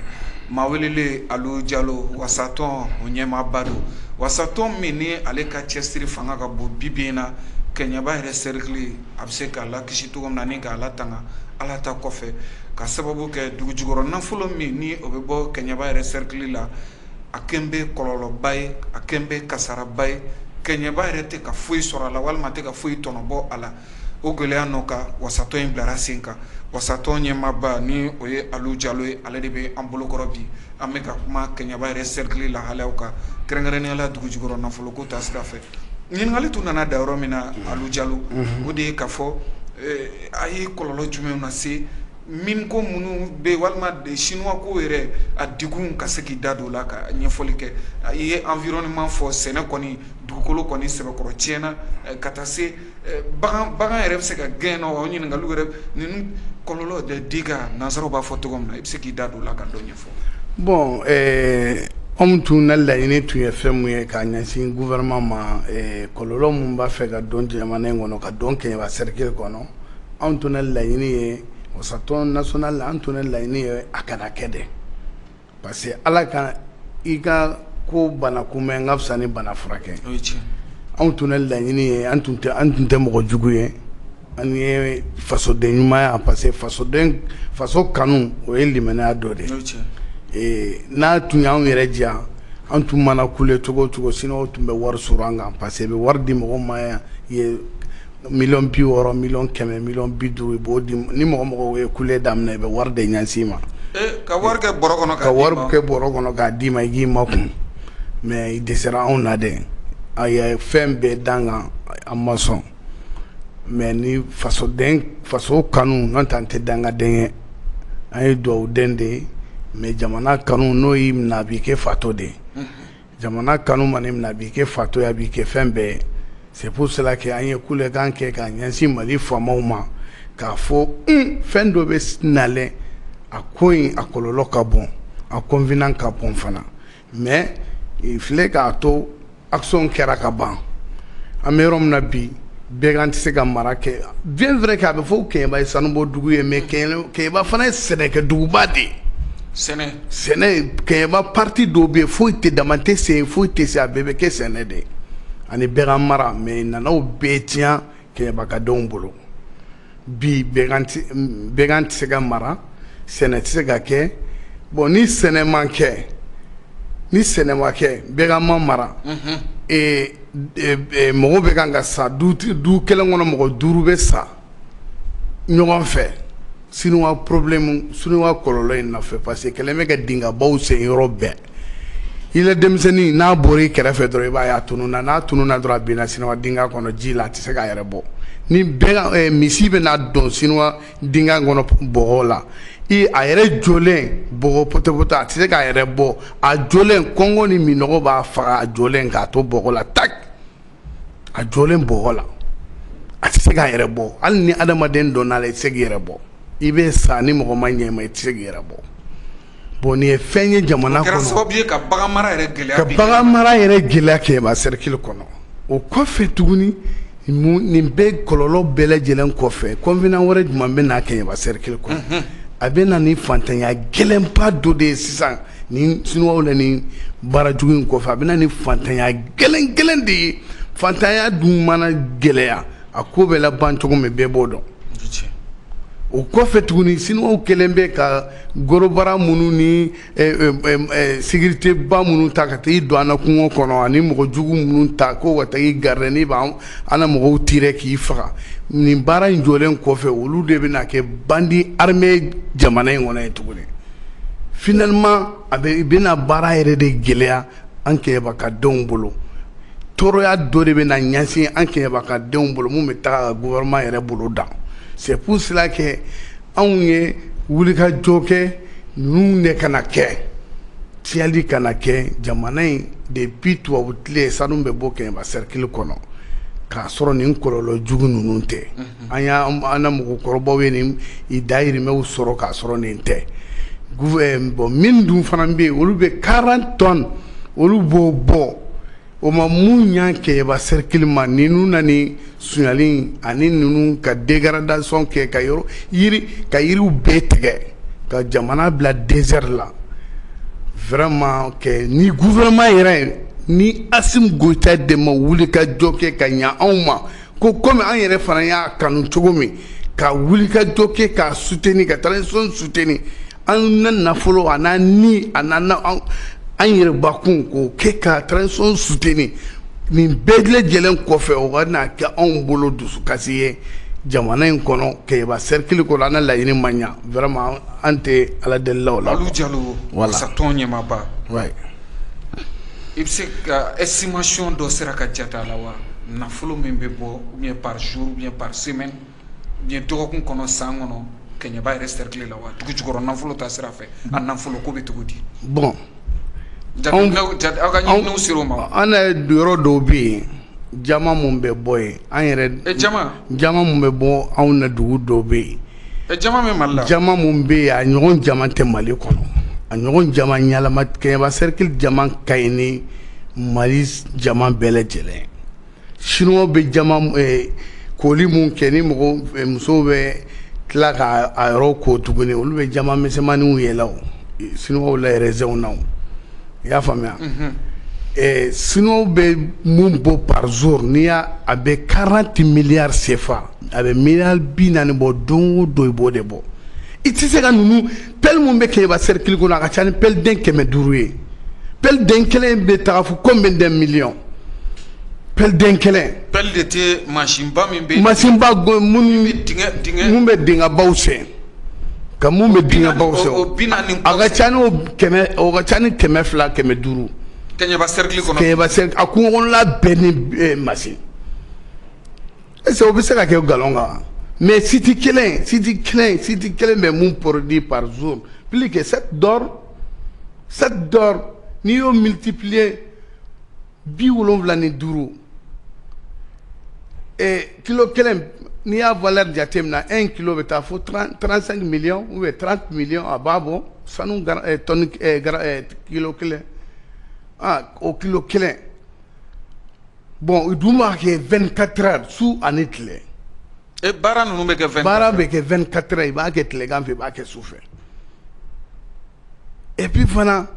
Maa welelen Alu Jalo, wasatɔn o ɲɛmaaba don, wasatɔn min ni ale ka cɛsiri fanga ka bon bi bi in na Kɛɲɛba yɛrɛ cercle a bɛ se k'a lakisi cogo min na ni k'a latanga Ala ta kɔfɛ, ka sababu kɛ dugu jukɔrɔ nafolo min ni o bɛ bɔ Kɛɲɛba yɛrɛ cercle la, a kɛn bɛ kɔlɔlɔba ye, a kɛn bɛ kasaraba ye. Kɛɲɛba yɛrɛ tɛ ka foyi sɔrɔ a la walima tɛ ka foyi tɔnɔbɔ a la. O gɛlɛya nɔ ka wasatɔn in bilara sen kan. Wasatɔn ɲɛmaaba ni o ye Alu Jalo ye, ale de bɛ an bolokɔrɔ bi. An bɛ ka kuma Kɛɲɛba yɛrɛ cercle lahalayaw kan, kɛrɛnkɛrɛnnenya la dugu jukɔrɔ nafoloko ta sira fɛ. Ɲininkali tun nana da yɔrɔ min na, Alu Jalo, o de ye k'a fɔ a ye kɔlɔlɔ jumɛn na se min ko minnu bɛ walima chinois ko yɛrɛ a degun, ka se k'i da don o la ka ɲɛfɔli kɛ. I ye environnement fɔ, sɛnɛ kɔni, dugukolo kɔni sɛbɛkɔrɔ tiɲɛna, ka taa se bagan yɛrɛ bɛ se ka gɛn nɔ. O ɲininkaliw yɛrɛ ninnu, kɔlɔlɔ de dégâts, nansaraw b'a fɔ cogo min na, i bɛ se k'i da don o la ka dɔ ɲɛfɔ.
Bon, anw tun na laɲini tun ye fɛn mun ye k'a ɲɛsin gouvernement ma, kɔlɔlɔ mun b'a fɛ ka don jamana in kɔnɔ, ka don Kɛɲɛba cercle kɔnɔ, anw tun na laɲini ye, wasatɔn national, an tun na laɲini ye a kana kɛ dɛ, parce que Ala ka i ka ko bana kunbɛn ka fisa ni bana furakɛ. Anw tun na laɲini ye, an tun tɛ mɔgɔ jugu ye, an ye fasoden ɲumanya, parce que fasoden faso kanu, o ye limaniya dɔ de ye. N'a tun y'anw yɛrɛ diya, an tun mana kule cogo o cogo, chinois tun bɛ wari sɔrɔ an kan, parce que bɛ wari di mɔgɔ ma yan. I ye miliyɔn 60, miliyɔn 100, miliyɔn 50, i b'o di. Ni mɔgɔ mɔgɔ ye kule daminɛ, i bɛ wari de ɲɛsin i ma.
Ka wari kɛ bɔrɔ kɔnɔ.
Ka wari kɛ bɔrɔ kɔnɔ k'a d'i ma, i k'i makun. Mais i dɛsɛra anw na dɛ. A ye fɛn bɛɛ d'an kan, an ma sɔn. Mais ni fasoden, faso kanu, n'o tɛ an tɛ dangaden ye, an ye dugawuden de ye. Mais jamana kanu, n'o y'i minɛ, a b'i kɛ fatɔ de ye. Jamana kanu mana i minɛ, a b'i kɛ fatɔ ye, a b'i kɛ fɛn bɛɛ ye. C'est pour cela que an ye kulekan kɛ k'a ɲɛsin Mali faamaw ma, k'a fɔ fɛn dɔ bɛ nalen, a ko in, a kɔlɔlɔ ka bon, a inconvénient ka bon fana. Mais il filɛ k'a to action kɛra ka ban. An bɛ yɔrɔ min na bi, bɛɛ tɛ se ka mara kɛ. Bien vrai que a bɛ fɔ Kɛɲɛba ye sanubɔ dugu ye, mais Kɛɲɛba fana ye sɛnɛkɛ duguba de ye.
Sɛnɛ.
Sɛnɛ. Kɛɲɛba partie dɔw bɛ yen, foyi tɛ, dama tɛ sen, foyi tɛ se, a bɛɛ bɛ kɛ sɛnɛ de ye ani bagan mara. Mais nanaw bɛɛ tiɲɛ Kɛɲɛba ka denw bolo bi. Bɛgan tɛ se ka mara, sɛnɛ tɛ se ka kɛ. Bon, ni sɛnɛ ma kɛ, ni sɛnɛ ma kɛ, bagan ma mara, mɔgɔ bɛ kan ka sa. Du kelen kɔnɔ, mɔgɔ duuru bɛ sa ɲɔgɔn fɛ, sinuwa problème, sinuwa kɔlɔlɔ in nɔfɛ, parce que kɛlɛ bɛ ka dingɛbaw sen yɔrɔ bɛɛ. I la denmisɛnnin, n'a bɔra i kɛrɛfɛ dɔrɔn, i b'a ye a tununna. N'a tununna dɔrɔn, a binna sinuwa dingɛ kɔnɔ ji la, a tɛ se k'a yɛrɛ bɔ. Ni bɛɛ misi bɛ n'a dɔn sinuwa dingɛ kɔnɔ bɔgɔ la, i a yɛrɛ jɔlen bɔgɔ poto, a tɛ se k'a yɛrɛ bɔ. A jɔlen, kɔngɔ ni minɔgɔ b'a faga a jɔlen, k'a to bɔgɔ la tak, a jɔlen bɔgɔ la, a tɛ se k'a yɛrɛ bɔ. Hali ni adamaden donna la, i tɛ se k'i yɛrɛ bɔ, i bɛ sa. Ni mɔgɔ ma ɲɛ ma, i tɛ se k'i yɛrɛ bɔ. Bon, nin ye fɛn ye jamana
kɔnɔ. Kɛra sababu ye ka bagan mara yɛrɛ gɛlɛya.
Ka bagan mara yɛrɛ gɛlɛya Kɛɲɛba cercle kɔnɔ. O kɔfɛ tuguni, nin bɛɛ kɔlɔlɔ bɛɛ lajɛlen kɔfɛ, inconvénient wɛrɛ jumɛn bɛ na Kɛɲɛba cercle kɔnɔ? A bɛ na ni fantanya gɛlɛnba dɔ de ye sisan. Ni sinuwaw la, ni baara jugu in kɔfɛ, a bɛ na ni fantanya gɛlɛn gɛlɛn de ye. Fantanya dun mana gɛlɛya, a ko bɛ laban cogo min, bɛɛ b'o dɔn. O kɔfɛ tuguni, sinuwaw kɛlen bɛ ka gorobara minnu ni sécurité ba minnu ta ka taa i don an na kungo kɔnɔ, ani mɔgɔ jugu minnu ta ko ka taa i garder, n'i b'an an na mɔgɔw tirer k'i faga. Nin baara in jɔlen kɔfɛ, olu de bɛna kɛ bandit armé jamana in kɔnɔ yen tuguni. Finalement, a bɛ bɛna baara yɛrɛ de gɛlɛya an Kɛɲɛba ka denw bolo. Tɔɔrɔya dɔ de bɛna ɲɛsin an Kɛɲɛba ka denw bolo, mun bɛ taga gouvernement yɛrɛ bolo dan. C'est pour cela que anw ye wulikajɔ kɛ ninnu de kana kɛ, tiyali kana kɛ jamana in. Depuis tubabu tile, sanu bɛ bɔ Kɛɲɛba cercle kɔnɔ k'a sɔrɔ nin kɔlɔlɔ jugu ninnu tɛ. An y'a an na mɔgɔkɔrɔbaw ye nin i dayirimɛw sɔrɔ k'a sɔrɔ nin tɛ. Bon, min dun fana bɛ yen, olu bɛ 40 tonnes, olu b'o bɔ, o ma mun ɲa Kɛɲɛba cercle ma. Ninnu na ni sonyali ani ninnu ka dégradation kɛ ka yɔrɔ yiri, ka yiriw bɛɛ tigɛ ka jamana bila désert la. Vraiment kɛ ni gouvernement yɛrɛ ni Assimi Goïta de ma wuli ka jɔ kɛ ka ɲa anw ma, ko komi an yɛrɛ fana y'a kanu cogo min, ka wuli ka jɔ kɛ k'a soutenir, ka transition soutenir, an na nafolo a n'an ni a n'an an yɛrɛbakun k'o kɛ ka transition soutenir. Nin bɛɛ lajɛlen kɔfɛ, o ka n'a kɛ anw bolo dusukasi ye jamana in kɔnɔ, Kɛɲɛba cercle kɔnɔ. An na laɲini ma ɲa vraiment, an tɛ Ala delila o la.
Alu Jalo.
Voilà.
Tɔn ɲɛmaaba.
Ouais.
I bɛ se ka estimation dɔ sera ka jate a la wa? Nafolo min bɛ bɔ, ou bien par jour, ou bien par semaine, ou bien dɔgɔkun kɔnɔ, san kɔnɔ, Kɛɲɛba yɛrɛ cercle la wa, dugu jukɔrɔ nafolo ta sira fɛ, a nafolo ko bɛ cogo di?
Bon.
Aw ka ɲininiw sera o ma?
An yɛrɛ yɔrɔ dɔw bɛ yen, jama mun bɛ bɔ yen, an yɛrɛ
Jama.
Jama mun bɛ bɔ anw na, dugu dɔw bɛ yen.
Jama bɛ Mali la.
Jama mun bɛ yen, a ɲɔgɔn jama tɛ Mali kɔnɔ, a ɲɔgɔn jama ɲalama. Kɛɲɛba cercle jama ka ɲi ni Mali jama bɛɛ lajɛlen. Chinois bɛ jama koli mun kɛ, ni mɔgɔ musow bɛ tila ka a yɔrɔ ko tuguni, olu bɛ jama misɛnmaninw yɛlɛ o chinois la yɛrɛzɛnw na o. I y'a faamuya? Chinois bɛ mun bɔ par jour, n'i y'a a bɛ 40 milliards CFA, a bɛ miliyari 40 bɔ don o don, i b'o de bɔ. I tɛ se ka ninnu pelle mun bɛ Kɛɲɛba cercle kɔnɔ, a ka ca ni pelle den 500 ye. Pelle den kelen bɛ taga fo combien de millions? Pelle den kelen
Pelle de tɛ mansinba min bɛ
mansinba minnu mun bɛ dingɛbaw sen ka mun bɛ dingɛbaw sen
o 40.
A ka ca n'o 100, o ka ca ni 200, 500.
Kɛɲɛba cercle kɔnɔ.
Kɛɲɛba cercle, a kungo kɔnɔla bɛɛ ni machine. Est-ce que o bɛ se ka kɛ nkalon kan? Mais site kelen, site kelen, site kelen bɛ mun produit par jour? Plus que 7 d'or, 7 d'or. N'i y'o multiplier 75, kilo kelen, n'i y'a valeur jateminɛ, 1 kilo bɛ taa fo 35 millions ou bien 30 millions. A b'a bɔ sanu tonne, kilo kelen. Ah, o kilo kelen, bon, u dun b'a kɛ 24 heures, su ani tile.
E baara ninnu bɛ kɛ 24
Baara bɛ kɛ 24 heures. I b'a kɛ tilegan fɛ, i b'a kɛ su fɛ. Et puis fana,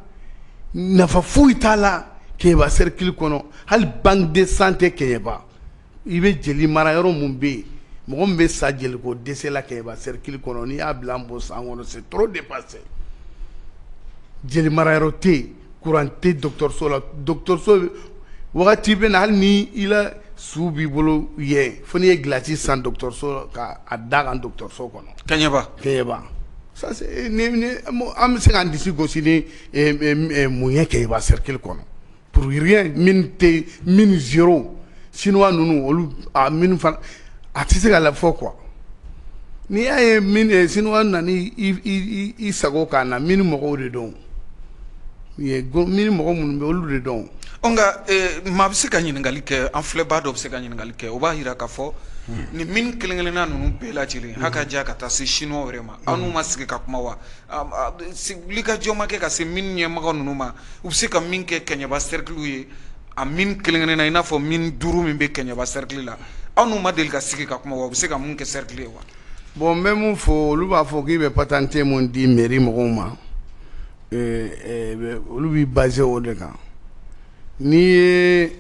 nafa foyi t'a la Kɛɲɛba cercle kɔnɔ. Hali banque de sang tɛ Kɛɲɛba. I bɛ jeli mara yɔrɔ mun bɛ yen? Mɔgɔ min bɛ sa jeliko dɛsɛ la Kɛɲɛba cercle kɔnɔ, n'i y'a bila an bɔ san kɔnɔ, c'est trop dépassé. Jeli mara yɔrɔ tɛ yen, courant tɛ dɔgɔtɔrɔso la. Dɔgɔtɔrɔso wagati bɛ na, hali ni i la su b'i bolo yen, fo n'i ye glace san dɔgɔtɔrɔso ka a da kan dɔgɔtɔrɔso kɔnɔ.
Kɛɲɛba.
Kɛɲɛba, ça c'est ni an bɛ se k'an disi gosi ni mun ye Kɛɲɛba cercle kɔnɔ? Pour rien. Mine tɛ, mine zéro. Chinois ninnu, olu a mine fana, a tɛ se ka la fɔ quoi. N'i y'a ye mine chinois nana i sago k'a na, mine mɔgɔw de don ye, mine mɔgɔ minnu bɛ, olu de don.
Ɔ, nka maa bɛ se ka ɲininkali kɛ, an filɛbaa dɔ bɛ se ka ɲininkali kɛ. O b'a jira k'a fɔ nin mine kelen kelenna ninnu bɛɛ lajɛlen haka diya ka taa se chinois yɛrɛ ma. Aw n'u ma sigi ka kuma wa? Wulikajɔ ma kɛ ka se mine ɲɛmɔgɔ ninnu ma, u bɛ se ka min kɛ Kɛɲɛba cercle ye, a mine kelen kelenna, i n'a fɔ mine duuru min bɛ Kɛɲɛba cercle la? Aw n'u ma deli ka sigi ka kuma wa? U bɛ se ka mun kɛ cercle ye wa?
Bon, n bɛ mun fɔ? Olu b'a fɔ k'i bɛ patente mun di mairie mɔgɔw ma, olu b'i basé o de kan. N'i ye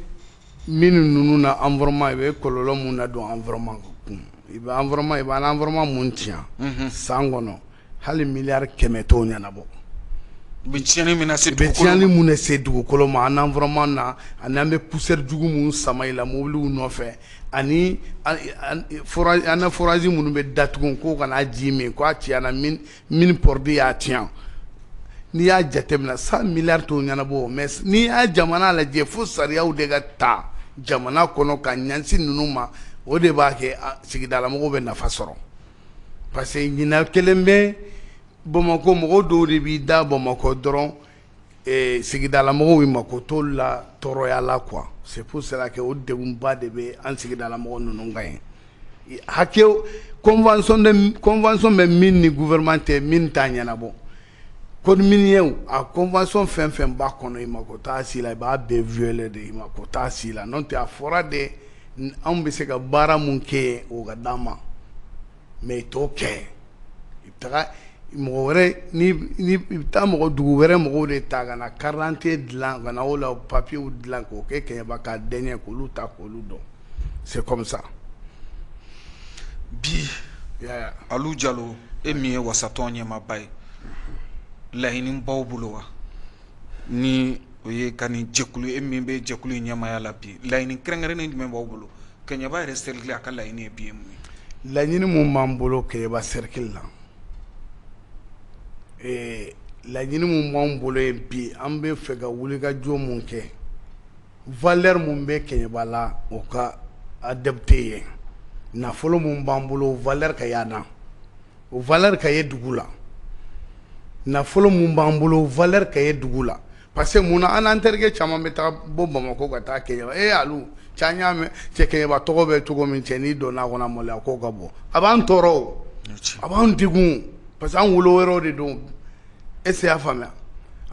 mine ninnu na environnement, i bɛ kɔlɔlɔ mun na don environnement kun, i bɛ environnement, i b'an environnement mun tiɲɛ san kɔnɔ, hali miliyari 100 t'o ɲɛnabɔ.
U bɛ tiɲɛni min lase
I bɛ
dugukolo
tiɲɛni
ma.
Mun de se dugukolo ma, an environnement na, ani an bɛ poussière jugu mun sama i la mobiliw nɔfɛ, ani forage, an na forage minnu bɛ datugu k'o kana ji min, k'a tiɲɛna, mine produit y'a tiɲɛ. N'i y'a jateminɛ, 100 miliyari t'o ɲɛnabɔ. Mais n'i y'a jamana lajɛ, fo sariyaw de ka ta jamana kɔnɔ ka ɲɛsin ninnu ma. O de b'a kɛ sigidalamɔgɔw bɛ nafa sɔrɔ, parce que ɲinan kelen bɛ Bamakɔ, mɔgɔw dɔw de b'i da Bamakɔ dɔrɔn, sigidalamɔgɔw mako t'olu la tɔɔrɔya la quoi. C'est pour cela que o degunba de bɛ an sigidalamɔgɔ ninnu kan yen. Hakɛ convention de convention bɛ min ni gouvernement tɛ, min t'a ɲɛnabɔ. Code minier, a convention fɛn fɛn b'a kɔnɔ, i mako t'a si la. I b'a bɛɛ violer de, i mako t'a si la. N'o tɛ, a fɔra de anw bɛ se ka baara mun kɛ, o ka d'an ma, mais i t'o kɛ. I bɛ taga mɔgɔ wɛrɛ ni i bɛ taa mɔgɔ dugu wɛrɛ mɔgɔw de ta ka na carte d'identité dilan, ka na o la papiers dilan k'o kɛ Kɛɲɛba k'a dɛɲɛ, k'olu ta k'olu dɔn. C'est comme ça.
Bi, Alu Jalo, e min ye wasatɔn ɲɛmaaba ye, laɲini b'aw bolo wa? Ni o ye ka nin jɛkulu, e min bɛ jɛkulu in ɲɛmaaya la bi, laɲini kɛrɛnkɛrɛnnen jumɛn b'aw bolo? Kɛɲɛba yɛrɛ cercle, a ka laɲini ye bi ye mun ye?
Laɲini mun b'an bolo Kɛɲɛba cercle la, laɲini mun b'an bolo yen bi, an bɛ fɛ ka wulikajɔ mun kɛ, valeur mun bɛ Kɛɲɛba la, o ka adapté yen. Nafolo mun b'an bolo, valeur ka y'an na, o valeur ka ye dugu la. Nafolo mun b'an bolo, valeur ka ye dugu la. Parce que mun na an n'an terikɛ caman bɛ taa bɔ Bamakɔ ka taa Kɛɲɛba? E Alu cɛ, an y'a mɛn cɛ, Kɛɲɛba tɔgɔ bɛ cogo min cɛ, n'i donna a kɔnɔ, a maloya ko ka bɔ. A b'an tɔɔrɔ o, a b'an degun, parce que an wolo wɛrɛw de don. Est ce que i y'a faamuya?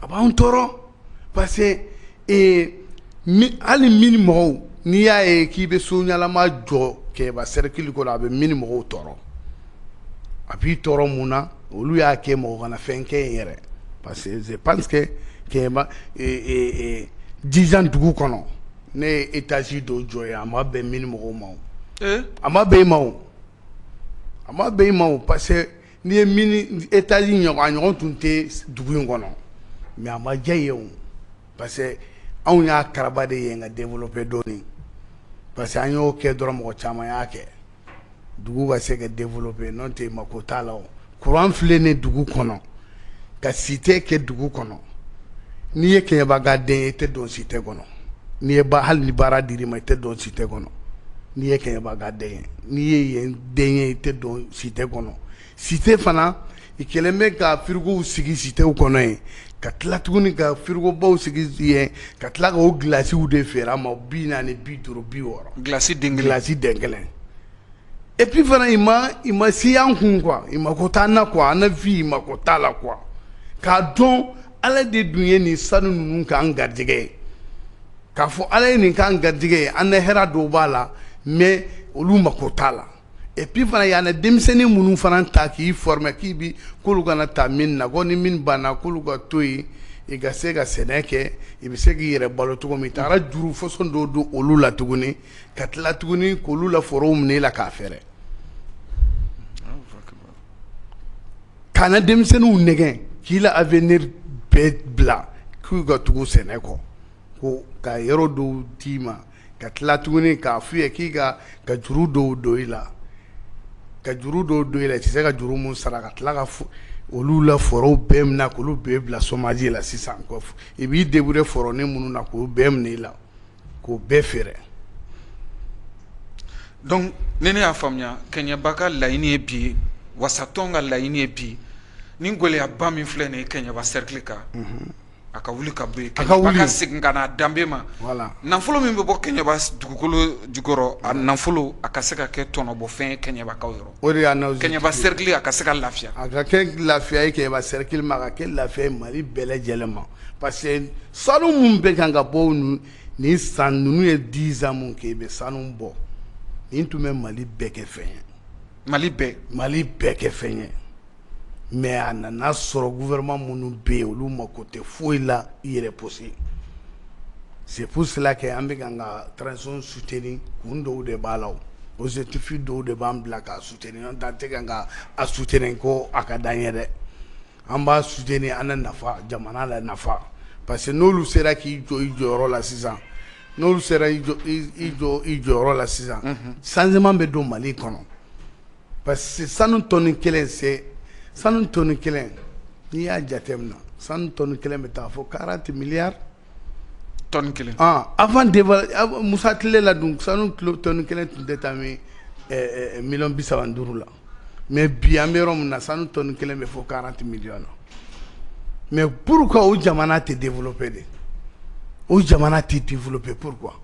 A b'an tɔɔrɔ parce que hali mine mɔgɔw, n'i y'a ye k'i bɛ so ɲɛnama jɔ Kɛɲɛba cercle kɔnɔ, a bɛ mine mɔgɔw tɔɔrɔ. A b'i tɔɔrɔ mun na? Olu y'a kɛ mɔgɔ kana fɛn kɛ yen yɛrɛ, parce que je pense que Kɛɲɛba Jijan dugu kɔnɔ, ne ye étage dɔ jɔ yen, a ma bɛn mine mɔgɔw ma o. A ma bɛn i ma o, a ma bɛn i ma o, parce que n'i ye mine étage ɲɔgɔn, a ɲɔgɔn tun tɛ dugu in kɔnɔ, mais a ma diya yen o, parce que anw y'a karaba de yen ka développer dɔɔnin. Parce que an y'o kɛ dɔrɔn, mɔgɔ caman y'a kɛ, dugu ka se ka développer. N'o tɛ, mako t'a la. O kuran filɛ nin dugu kɔnɔ, ka cité kɛ dugu kɔnɔ. N'i ye Kɛɲɛba den ye, i tɛ don cité kɔnɔ. N'i ye hali ni baara dir'i ma, i tɛ don cité kɔnɔ. N'i ye Kɛɲɛba den ye, n'i ye yen den ye, i tɛ don cité kɔnɔ. Cité fana, i kɛlen bɛ ka firigow sigi citéw kɔnɔ yen, ka tila tuguni ka firigobaw sigi yen, ka tila ka o gilasiw de feere a ma 40, 50, 60.
Gilasi den kelen.
Gilasi den kelen. Et puis fana, i ma si an kun quoi, i ma ko t'an na quoi, an na vie, i ma ko t'a la quoi. K'a dɔn Ala de dun ye nin sanu ninnu k'an garijɛgɛ ye, k'a fɔ Ala ye nin k'an garijɛgɛ ye, an na hɛrɛ dɔw b'a la, mais olu mako t'a la. Et puis fana, yan denmisɛnnin minnu fana ta k'i former, k'i bi k'olu kana taa min na, ko ni min banna, k'olu ka to yen, i ka se ka sɛnɛ kɛ, i bɛ se k'i yɛrɛ balo cogo min. I taara juru fɔsɔn dɔw don olu la tuguni, ka tila tuguni k'olu la forow minɛ i la k'a fɛrɛ, k'an na denmisɛnninw nɛgɛn, k'i la avenir bɛɛ bila k'u ka tugu sɛnɛ kɔ, ko ka yɔrɔ dɔw d'i ma, ka tila tuguni k'a f'u ye k'i ka juru dɔw don i la, ka juru dɔw don i la, i tɛ se ka juru mun sara, ka tila ka olu la forow bɛɛ minɛ, k'olu bɛɛ bila chômage la. Sisan i b'i débrouiller foronin minnu na, k'o bɛɛ minɛ i la, k'o bɛɛ feere.
Donc ni ne y'a faamuya, Kɛɲɛba ka laɲini ye bi, wasatɔn ka laɲini ye bi, ni gɛlɛyaba min filɛ nin ye Kɛɲɛba cercle kan, a ka wuli ka bɔ yen, Kɛɲɛba ka segin ka na danbe ma. Nafolo min bɛ bɔ Kɛɲɛba dugukolo jukɔrɔ, a nafolo a ka se ka kɛ tɔnɔbɔfɛn ye Kɛɲɛbakaw yɔrɔ.
O de y'a
Kɛɲɛba cercle a ka se ka lafiya.
A ka kɛ lafiya ye Kɛɲɛba cercle ma, a ka kɛ lafiya ye Mali bɛɛ lajɛlen ma, parce que sanu mun bɛ kan ka bɔ nin san ninnu ye, 10 ans mun kɛ, i bɛ sanu bɔ, nin tun bɛ Mali bɛɛ kɛ fɛn ye.
Mali bɛɛ.
Mali bɛɛ kɛ fɛn ye. Mais a nana sɔrɔ gouvernement minnu bɛ yen, olu mako tɛ foyi la i yɛrɛ poche. C'est pour cela que an bɛ kan ka transition soutenir. Kun dɔw de b'a la, o objectif dɔw de b'an bila k'a soutenir. An tɛ kan ka a soutenir ko a ka d'an ye dɛ, an b'a soutenir an na nafa, jamana la nafa, parce que n'olu sera k'i jɔ i jɔyɔrɔ la sisan, n'olu sera i jɔ i jɔyɔrɔ la sisan, changement bɛ don Mali kɔnɔ. Parce que sanu tɔni kelen, c'est sanu tɔni kelen, n'i y'a jateminɛ, sanu tɔni kelen bɛ taa fɔ 40 milliards.
Tɔni kelen.
Ah, avant Musa tile la dun, sanu tɔni kelen tun tɛ taa min miliyɔn 35 la. Mais bi, an bɛ yɔrɔ min na, sanu tɔni kelen bɛ fɔ 40 millions na. Mais pourquoi o jamana tɛ développer de? O jamana tɛ développer pourquoi?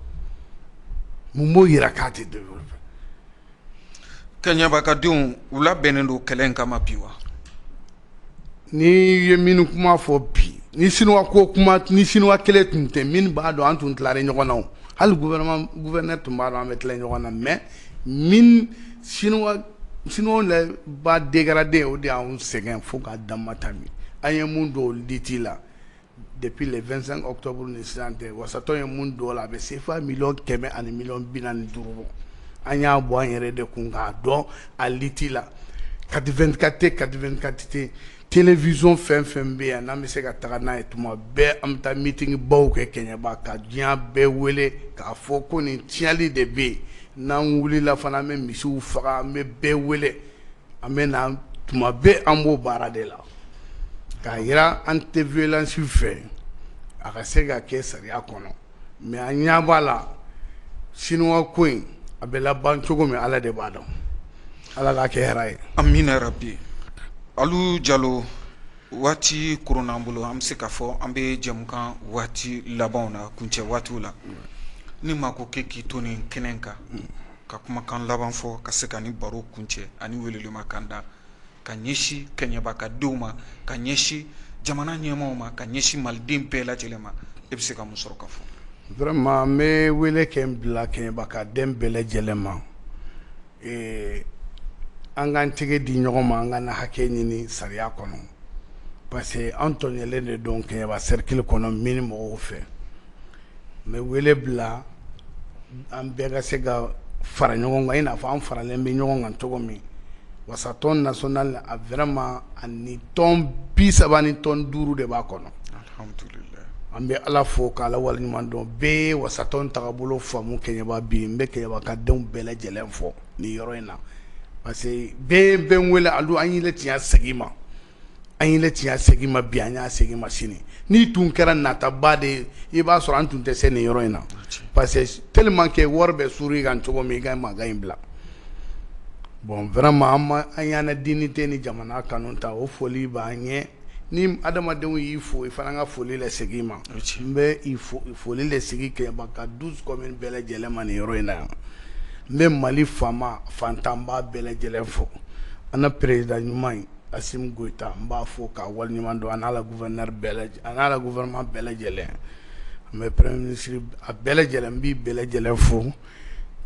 Mun b'o yira k'a tɛ développer?
Kɛɲɛba ka denw, u labɛnnen don kɛlɛ in kama bi wa?
Ni ye minnu kuma fɔ bi, ni sinuwa ko kuma, ni sinuwa kelen tun tɛ, min b'a dɔn an tun tilalen ɲɔgɔn na o, hali gouvernement, gouverneur tun b'a dɔn an bɛ tila ɲɔgɔn na. Mais min sinuwa, sinuwaw la ba dégradé, o de y'anw sɛgɛn fo k'a dama tɛmɛ. An ye mun don lutte la depuis le 25 octobre ni sisan tɛ, wasatɔ ye mun don la, a bɛ CFA 100 000 000 ani 45 millions bɔ. An y'a bɔ an yɛrɛ de kun k'a dɔn a lutte la. 84 tɛ, 84 tɛ, télévision fɛn fɛn bɛ yan, n'an bɛ se ka taga n'a ye, tuma bɛɛ an bɛ taa meeting baw kɛ Kɛɲɛba, ka diɲɛ bɛɛ wele k'a fɔ ko nin tiɲɛli de bɛ yen. N'an wulila fana, an bɛ misiw faga, an bɛ bɛɛ wele, an bɛ na tuma bɛɛ, an b'o baara de la k'a yira an tɛ violence fɛ, a ka se ka kɛ sariya kɔnɔ. Mais an ɲɛ b'a la, sinuwa ko in a bɛ laban cogo min, Ala de b'a dɔn. Ala k'a kɛ hɛrɛ ye.
Amina rabi. Alu Jalo, waati koronna an bolo, an bɛ se k'a fɔ an bɛ jɛmukan waati labanw na, kuncɛ waatiw la. Ni maa ko k'e k'i to nin kɛnɛ kan ka kumakan laban fɔ, ka se ka ni baro kuncɛ, ani welemakan da ka ɲɛsin Kɛɲɛba ka denw ma, ka ɲɛsin jamana ɲɛmaaw ma, ka ɲɛsin maliden bɛɛ lajɛlen ma, e bɛ se ka mun sɔrɔ ka fɔ?
Vraiment, n bɛ wele kɛ n bila Kɛɲɛba ka den bɛɛ lajɛlen ma, an k'an tɛgɛ di ɲɔgɔn ma, an ka na hakɛ ɲini sariya kɔnɔ, parce que an tɔɲɛlen de don Kɛɲɛba cercle kɔnɔ mine mɔgɔw fɛ. N bɛ wele bila an bɛɛ ka se ka fara ɲɔgɔn kan, i n'a fɔ an faralen bɛ ɲɔgɔn kan cogo min. Wasatɔn national a vraiment ani tɔn 35 de b'a kɔnɔ. An bɛ Ala fo k'Ala waleɲuman dɔn bɛɛ ye wasatɔn tagabolo faamu Kɛɲɛba bi n bɛ Kɛɲɛba ka denw bɛɛ lajɛlen fo nin yɔrɔ in na parce que bɛɛ bɛ n wele Alu an y'i tiɲɛ segin ma an y'i tiɲɛ segin ma bi an y'a segin ma sini n'i tun kɛra nataba de ye i b'a sɔrɔ an tun tɛ se nin yɔrɔ in na parce que tellement que wari bɛ suuru i kan cogo min i ka mankan in bila bon vraiment an y'an na dignité ni jamana kanu ta o foli b'an ɲɛ ni adamadenw y'i fo i fana ka foli lasegin i ma n bɛ foli lasegin Kɛɲɛba ka 12 communes bɛɛ lajɛlen ma nin yɔrɔ in na yan n bɛ Mali faama fantanba bɛɛ lajɛlen fo an na président ɲuman in Asimi Goyita n b'a fo k'a waleɲuman dɔn a n'a la gouverneur bɛɛ a n'a la gouvernement bɛɛ lajɛlen n bɛ premier ministre a bɛɛ lajɛlen n b'i bɛɛ lajɛlen fo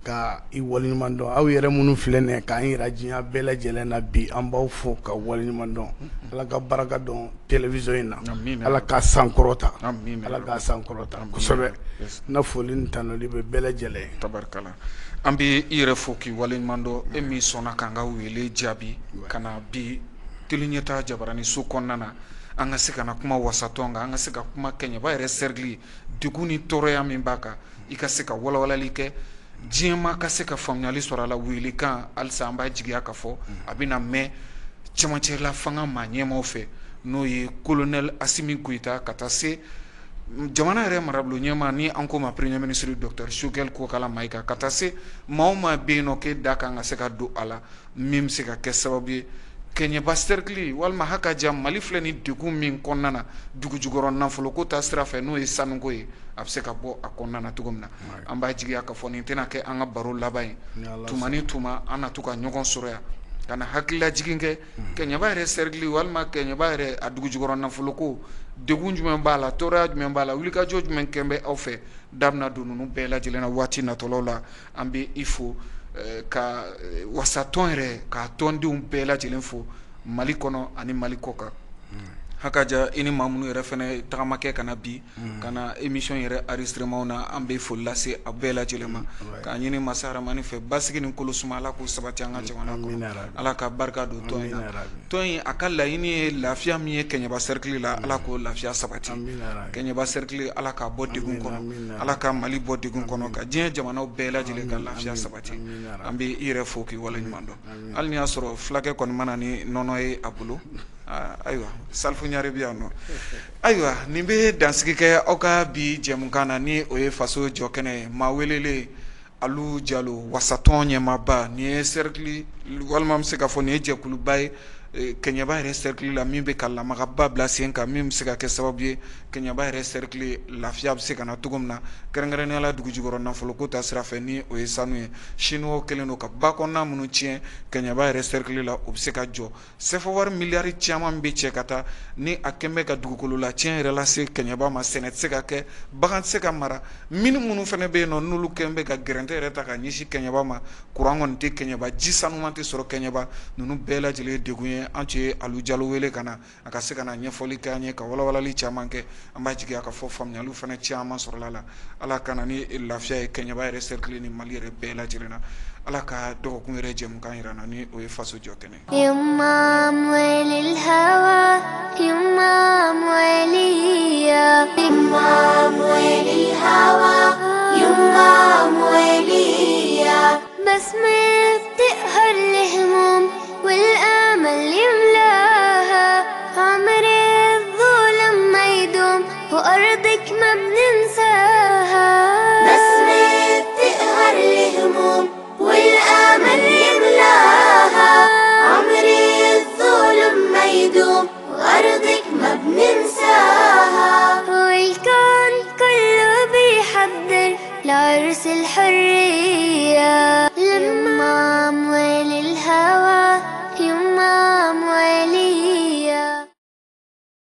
ka i waleɲuman dɔn aw yɛrɛ minnu filɛ nin ye k'an yira diɲɛ bɛɛ lajɛlen na bi an b'aw fo ka waleɲuman dɔn ala ka baraka don télévision in na ala k'a sankɔrɔta ala k'a sankɔrɔta kosɛbɛ n ka foli ni tanuli bɛ bɛɛ lajɛlen ye
tabarikala an bɛ i yɛrɛ fo k'i waleɲuman dɔn e min sɔnna k'an ka wele jaabi ka na bi Télé Ɲɛtaa jabaraniso kɔnɔna na an ka se ka na kuma wasatɔn kan an ka se ka kuma Kɛɲɛba yɛrɛ cercle degun ni tɔɔrɔya min b'a kan i ka se ka walawalali kɛ diɲɛmaa ka se ka faamuyali sɔrɔ a la welekan halisa an b'a jigiya ka fɔ a bɛna mɛn cɛmancɛla fanga maa ɲɛmaaw fɛ n'o ye colonel Asimi Goyita ka taa se jamana yɛrɛ marabolo ɲɛmaa ni an ko ma premier ministre docteur Choguel Kokala Mayiga ka taa se maa o maa bɛ yen nɔ k'e da kan ka se ka don a la min bɛ se ka kɛ sababu ye Kɛɲɛba cercle walima hakaja Mali filɛ ni degun min kɔnɔna na dugu jukɔrɔ nafoloko ta sira fɛ n'o ye sanuko ye a bɛ se ka bɔ a kɔnɔna na cogo min na an b'a jigiya ka fɔ nin tɛna kɛ an ka baro laban ye tuma ni tuma an na to ka ɲɔgɔn sɔrɔ yan ka na hakililajigin kɛ Kɛɲɛba yɛrɛ cercle walima Kɛɲɛba yɛrɛ a dugu jukɔrɔ nafoloko degun jumɛn b'a la tɔɔrɔya jumɛn b'a la wulikajɔ jumɛn kɛn bɛ aw fɛ da bɛna don ninnu bɛɛ lajɛlen na waati natɔlaw la an bɛ i fo ka wasatɔn yɛrɛ ka tɔndenw bɛɛ lajɛlen fo Mali kɔnɔ ani Mali kɔ kan hakaja i ni maa minnu yɛrɛ fana tagama kɛ ka na bi ka na émission yɛrɛ enregistrement na an bɛ foli lase a bɛɛ lajɛlen ma k'a ɲini masa Rahamani fɛ basigi ni kolo suma Ala k'o sabati an ka jamana kɔnɔ Ala ka barika don tɔn in na tɔn in a ka laɲini ye lafiya min ye Kɛɲɛba cercle la Ala k'o lafiya sabati Kɛɲɛba cercle Ala k'a bɔ degun kɔnɔ Ala ka Mali bɔ degun kɔnɔ ka diɲɛ jamanaw bɛɛ lajɛlen ka lafiya sabati an bɛ i yɛrɛ fo k'i waleɲuman dɔn hali n'i y'a sɔrɔ fulakɛ kɔni ma na ni nɔnɔ ye a bolo ayiwa Salifu Ɲare bɛ yan nɔ ayiwa nin bɛ dansigi kɛ aw ka bi jɛmukan na ni o ye faso jɔ kɛnɛ ye maa welelen Alu Jalo wasatɔn ɲɛmaaba nin ye cercle walima an bɛ se k'a fɔ nin ye jɛkuluba ye Kɛɲɛba yɛrɛ cercle la min bɛ ka lamagaba bila sen kan min bɛ se ka kɛ sababu ye Kɛɲɛba yɛrɛ cercle lafiya bɛ se ka na cogo min na kɛrɛnkɛrɛnnenya la dugu jukɔrɔ nafoloko ta sira fɛ ni o ye sanu ye Chinois kɛlen don ka ba kɔnɔna minnu tiɲɛ Kɛɲɛba yɛrɛ cercle la o bɛ se ka jɔ CFA wari miliyari caman bɛ cɛ ka taa ni a kɛn bɛ ka dugukolo la tiɲɛ yɛrɛ lase Kɛɲɛba ma sɛnɛ tɛ se ka kɛ bagan tɛ se ka mara mine minnu fana bɛ yen nɔ n'olu kɛn bɛ ka gɛrɛntɛ yɛrɛ ta ka ɲɛsin Kɛɲɛba ma kuran kɔni tɛ Kɛɲɛba ji sanuman tɛ sɔrɔ Kɛɲɛba ninnu bɛɛ lajɛlen ye degun ye an tun ye Alu Jalo wele ka na a ka se ka na ɲɛfɔli kɛ an ye ka walawalali caman kɛ an b'a jigiya ka fɔ faamuyaliw fana caman sɔrɔla la Ala ka na ni lafiya ye Kɛɲɛba yɛrɛ cercle ni Mali yɛrɛ bɛɛ lajɛlen na Ala ka dɔgɔkun yɛrɛ jɛmukan jira an na ni o ye faso jɔ kɛnɛ